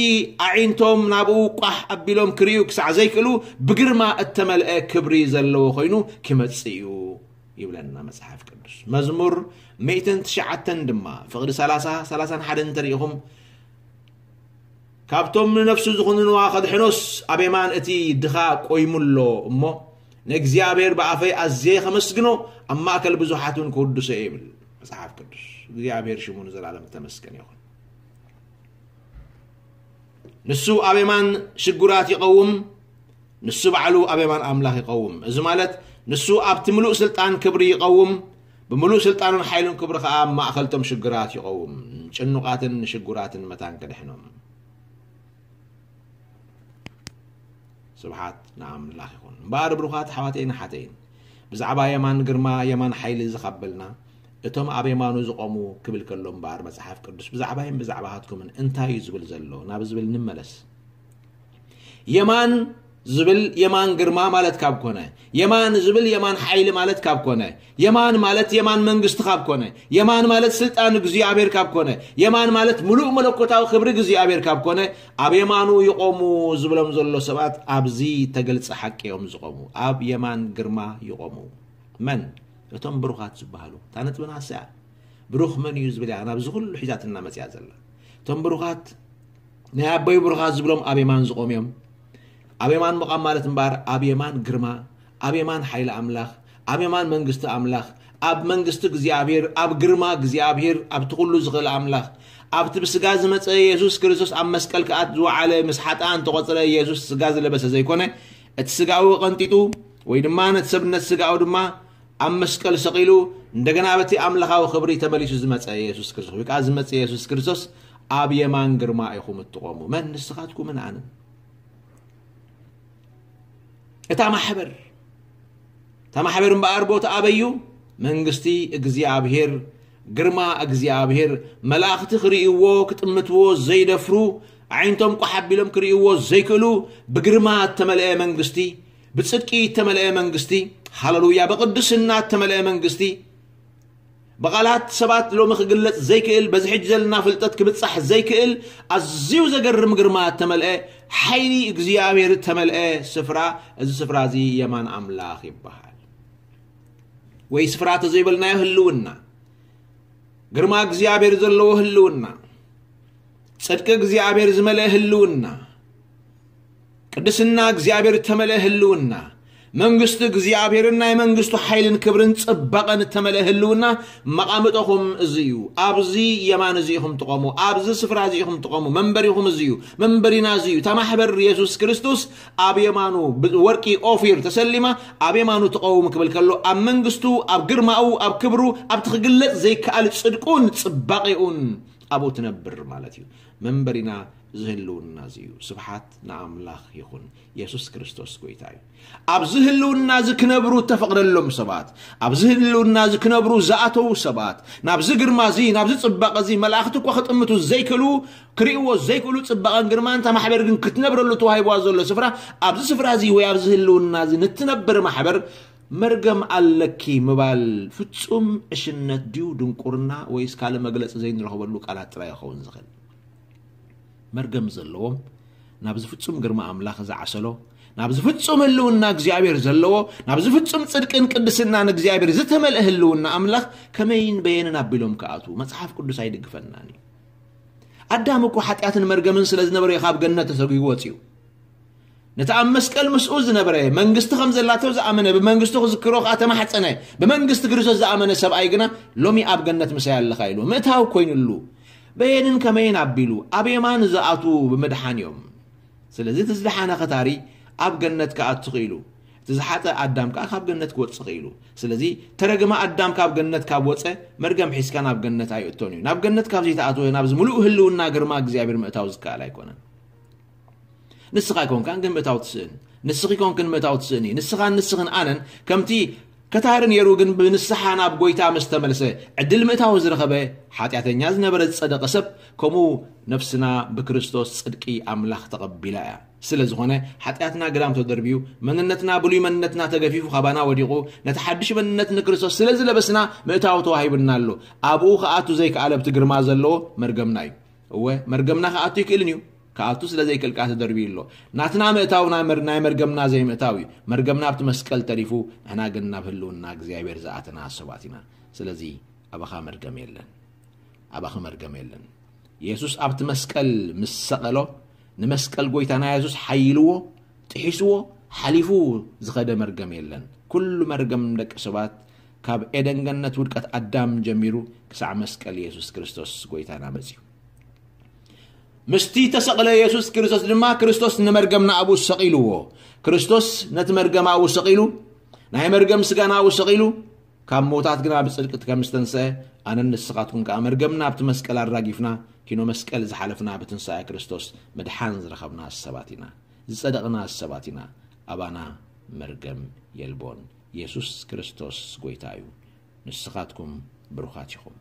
ኣዒንቶም ናብኡ ቋሕ ኣቢሎም ክርእዩ ክሳዕ ዘይክእሉ ብግርማ እተመልአ ክብሪ ዘለዎ ኮይኑ ክመጽእ እዩ ይብለና መጽሓፍ ቅዱስ። መዝሙር ሚእትን ትሽዓተን ድማ ፍቕዲ ሰላሳ፣ ሰላሳን ሓደን እንተሪኢኹም፣ ካብቶም ንነፍሱ ዝኹንንዋ ከድሕኖስ ኣብ የማን እቲ ድኻ ቆይሙ ኣሎ እሞ፣ ንእግዚኣብሔር ብኣፈይ ኣዝየ ከመስግኖ፣ ኣብ ማእከል ብዙሓት እውን ክውድሶ እየ ይብል መጽሓፍ ቅዱስ። እግዚኣብሔር ሽሙ ንዘለኣለም ተመስገን ይኹን። ንሱ ኣብ የማን ሽጉራት ይቐውም፣ ንሱ ባዕሉ ኣብ የማን ኣምላኽ ይቐውም። እዚ ማለት ንሱ ኣብቲ ምሉእ ስልጣን ክብሪ ይቐውም፣ ብምሉእ ስልጣኑን ሓይሉን ክብሪ ኸዓ ኣብ ማእከልቶም ሽግራት ይቐውም፣ ጭኑቓትን ንሽጉራትን መታን ክድሕኖም። ስብሓት ንኣምላኽ ይኹን። እምበኣር ብሩኻት ኣሕዋተይን ኣሓተይን፣ ብዛዕባ የማን ግርማ፣ የማን ሓይሊ ዝኻበልና፣ እቶም ኣብ የማኑ ዝቖሙ ክብል ከሎ እምበኣር መጽሓፍ ቅዱስ ብዛዕባይን ብዛዕባኻትኩምን እንታይ እዩ ዝብል ዘሎ ናብ ዝብል ንመለስ። የማን ዝብል የማን ግርማ ማለት ካብ ኮነ፣ የማን ዝብል የማን ሓይሊ ማለት ካብ ኮነ፣ የማን ማለት የማን መንግስቲ ካብ ኮነ፣ የማን ማለት ስልጣን እግዚኣብሔር ካብ ኮነ፣ የማን ማለት ምሉእ መለኮታዊ ክብሪ እግዚኣብሔር ካብ ኮነ፣ ኣብ የማኑ ይቖሙ ዝብሎም ዘሎ ሰባት ኣብዚ ተገልጸ ሓቂ እዮም ዝቖሙ። ኣብ የማን ግርማ ይቖሙ። መን? እቶም ብሩኻት ዝበሃሉ። እታ ነጥብና እሳ እያ። ብሩኽ መን እዩ ዝብል እያ ናብዚ ኩሉ ሒዛትና መጽያ ዘላ። እቶም ብሩኻት፣ ናይ ኣቦይ ብሩኻት ዝብሎም ኣብ የማን ዝቖሙ እዮም። ኣብ የማን ምቓም ማለት እምበኣር ኣብ የማን ግርማ፣ ኣብ የማን ሓይሊ ኣምላኽ፣ ኣብ የማን መንግስቲ ኣምላኽ፣ ኣብ መንግስቲ እግዚኣብሔር፣ ኣብ ግርማ እግዚኣብሔር፣ ኣብቲ ኩሉ ዝኽእል ኣምላኽ፣ ኣብቲ ብስጋ ዝመጸ የሱስ ክርስቶስ ኣብ መስቀል ክኣት ዝወዓለ ምስ ሓጥኣን ተቖጽረ የሱስ ስጋ ዝለበሰ ዘይኮነ፣ እቲ ስጋኡ ቀንጢጡ ወይ ድማ ነቲ ሰብነት ስጋኡ ድማ ኣብ መስቀል ሰቒሉ እንደገና በቲ ኣምላኻዊ ክብሪ ተመሊሱ ዝመጸ የሱስ ክርስቶስ ወይ ከዓ ዝመጸ የሱስ ክርስቶስ ኣብ የማን ግርማ ኢኹም እትቖሙ። መን? ንስኻትኩምን ኣነን። እታ ማሕበር፣ እታ ማሕበር እምበኣር ቦታ ኣበይ እዩ? መንግስቲ እግዚኣብሔር፣ ግርማ እግዚኣብሔር፣ መላእኽቲ ክርእይዎ ክጥምትዎ ዘይደፍሩ፣ ኣዒንቶም ቋሕ ኣቢሎም ክርእይዎ ዘይክእሉ፣ ብግርማ እተመልአ መንግስቲ፣ ብጽድቂ እተመልአ መንግስቲ፣ ሃለሉያ፣ ብቅድስና እተመልአ መንግስቲ፣ ብቓላት ሰባት ሎሚ ክግለጽ ዘይክእል፣ በዚ ሕጂ ዘለና ፍልጠት ክብጻሕ ዘይክእል፣ ኣዝዩ ዘገርም ግርማ እተመልአ፣ ሓይሊ እግዚኣብሔር እተመልአ ስፍራ፣ እዚ ስፍራ እዚ የማን ኣምላኽ ይበሃል። ወይ ስፍራ ተዘይበልናዮ ህልውና፣ ግርማ እግዚኣብሔር ዘለዎ ህልውና፣ ጽድቂ እግዚኣብሔር ዝመልአ ህልውና፣ ቅድስና እግዚኣብሔር እተመልአ ህልውና፣ መንግስቲ እግዚኣብሔርን ናይ መንግስቱ ሓይልን ክብርን ጽባቐን እተመልአ ህልውና መቓምጦኹም እዚ እዩ። ኣብዚ የማን እዚ ኢኹም ትቖሙ፣ ኣብዚ ስፍራ እዚ ኢኹም ትቖሙ፣ መንበሪኹም እዚ እዩ፣ መንበሪና እዚ እዩ። እታ ማሕበር የሱስ ክርስቶስ ኣብ የማኑ ብወርቂ ኦፊር ተሰሊማ ኣብ የማኑ ትቐውም ክብል ከሎ፣ ኣብ መንግስቱ፣ ኣብ ግርማኡ፣ ኣብ ክብሩ፣ ኣብቲ ክግለጽ ዘይከኣል ጽድቁን ጽባቄኡን ኣብኡ ትነብር ማለት እዩ። መንበሪና ዝህልውና እዚ እዩ። ስብሓት ንኣምላኽ ይኹን። የሱስ ክርስቶስ ጎይታ እዩ። ኣብዚ ህልውና እዚ ክነብሩ እተፈቕደሎም ሰባት፣ ኣብዚ ህልውና እዚ ክነብሩ ዝኣተዉ ሰባት፣ ናብዚ ግርማ እዚ፣ ናብዚ ጽባቐ እዚ መላእኽቲ እኳ ክጥምቱ ዘይክእሉ፣ ክርእይዎ ዘይክእሉ ጽባቐን ግርማን እታ ማሕበር ግን ክትነብረሉ ተዋሂብዋ ዘሎ ስፍራ፣ ኣብዚ ስፍራ እዚ ወይ ኣብዚ ህልውና እዚ ንትነብር ማሕበር መርገም ኣለኪ ምባል ፍጹም ዕሽነት ድዩ ድንቁርና ወይስ ካልእ መግለጺ ዘይንረኽበሉ ቃላት ጥራይ ይኸውን ዝኽእል? መርገም ዘለዎም ናብዚ ፍጹም ግርማ ኣምላኽ ዝዓሰሎ፣ ናብዚ ፍጹም ህልውና እግዚኣብሔር ዘለዎ፣ ናብዚ ፍጹም ጽድቅን ቅድስናን እግዚኣብሔር ዝተመልአ ህልውና ኣምላኽ ከመይን በየንን ኣቢሎም ክኣትዉ? መጽሓፍ ቅዱስ ኣይድግፈናን እዩ። ኣዳም እኮ ሓጢኣትን መርገምን ስለ ዝነበረ እዩ ካብ ገነት ተሰጒጉ ወጺኡ። ነቲ ኣብ መስቀል ምስኡ ዝነበረ መንግስቲ ከም ዘላቶ ዝኣመነ፣ ብመንግስቱ ክዝክሮ ከኣ ተማሕጸነ። ብመንግስቲ ክርስቶስ ዝኣመነ ሰብኣይ ግና ሎሚ ኣብ ገነት ምሳይ ኣለኻ ኢሉ ምእታው ኮይኑሉ። በየንን ከመይን ኣቢሉ ኣብ የማን ዝኣትዉ ብምድሓን እዮም። ስለዚ እቲ ዝደሓነ ከታሪ ኣብ ገነት ክኣቱ ክኢሉ፣ እቲ ዝሓጠ ኣዳም ከኣ ካብ ገነት ክወጽእ ክኢሉ። ስለዚ ተረግመ ኣዳም ካብ ገነት ካብ ወጸ፣ መርገም ሒዝካ ናብ ገነት ኣይእቶን እዩ። ናብ ገነት ካብ ዘይተኣትወ ናብዚ ምሉእ ህልውና ግርማ እግዚኣብሔር ምእታው ዝከኣል ኣይኮነን። ንስኻ ኣይኮንካን ግን ምእታው ትስእን። ንስኺ ኮንክን ምእታው ትስእኒ። ንስኻን ንስኽን ኣነን ከምቲ ከታሪ ነይሩ ግን ብንስሓ ናብ ጎይታ ምስ ተመልሰ ዕድል ምእታው ዝረኸበ ሓጢኣተኛ ዝነበረ ዝጸደቐ ሰብ ከምኡ ነፍስና ብክርስቶስ ጽድቂ ኣምላኽ ተቐቢላ እያ። ስለ ዝኾነ ሓጢኣትና ግዳም ተደርብዩ መንነትና ብሉይ መንነትና ተገፊፉ ካባና ወዲቑ ነቲ ሓድሽ መንነት ንክርስቶስ ስለ ዝለበስና ምእታው ተዋሂቡና ኣሎ። ኣብኡ ክኣቱ ዘይከኣለ ኣብቲ ግርማ ዘለዎ መርገምና እዩ። እወ መርገምና ክኣቱ ይክእልን እዩ። ክኣቱ ስለ ዘይክእል ከኣ ተደርብዩ ኣሎ። ናትና ምእታው ናይ መር- ናይ መርገምና ዘይምእታው እዩ። መርገምና ኣብቲ መስቀል ተሪፉ ንሕና ግን ናብ ህልውና እግዚኣብሔር ዝኣተና ሰባት ኢና። ስለዚ ኣባኻ መርገም የለን። ኣባኺ መርገም የለን። የሱስ ኣብቲ መስቀል ምስ ሰቐሎ ንመስቀል ጎይታና የሱስ ሓይልዎ ጥሒስዎ ሓሊፉ ዝኸደ መርገም የለን። ኩሉ መርገም ደቂ ሰባት ካብ ኤደን ገነት ውድቀት ኣዳም ጀሚሩ ክሳዕ መስቀል የሱስ ክርስቶስ ጎይታና መጽዩ። ምስቲ ተሰቕለ የሱስ ክርስቶስ ድማ ክርስቶስ ንመርገምና ኣብኡ ሰቒልዎ። ክርስቶስ ነቲ መርገም ኣብኡ ሰቒሉ ናይ መርገም ስጋና ኣብኡ ሰቒሉ ካብ ሞታት ግና ብጽድቂ ከም ዝተንስአ ኣነን ንስኻትኩም ከኣ መርገምና ኣብቲ መስቀል ኣራጊፍና ኪኖ መስቀል ዝሓለፍና ብትንሳኤ ክርስቶስ ምድሓን ዝረኸብና ሰባት ኢና። ዝጸደቕና ሰባት ኢና። ኣባና መርገም የልቦን። የሱስ ክርስቶስ ጎይታ እዩ። ንስኻትኩም ብሩኻት ኢኹም።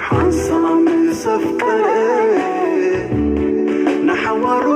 ሓንሳእ ምስ ኣፍቀረ ንሓዋሩ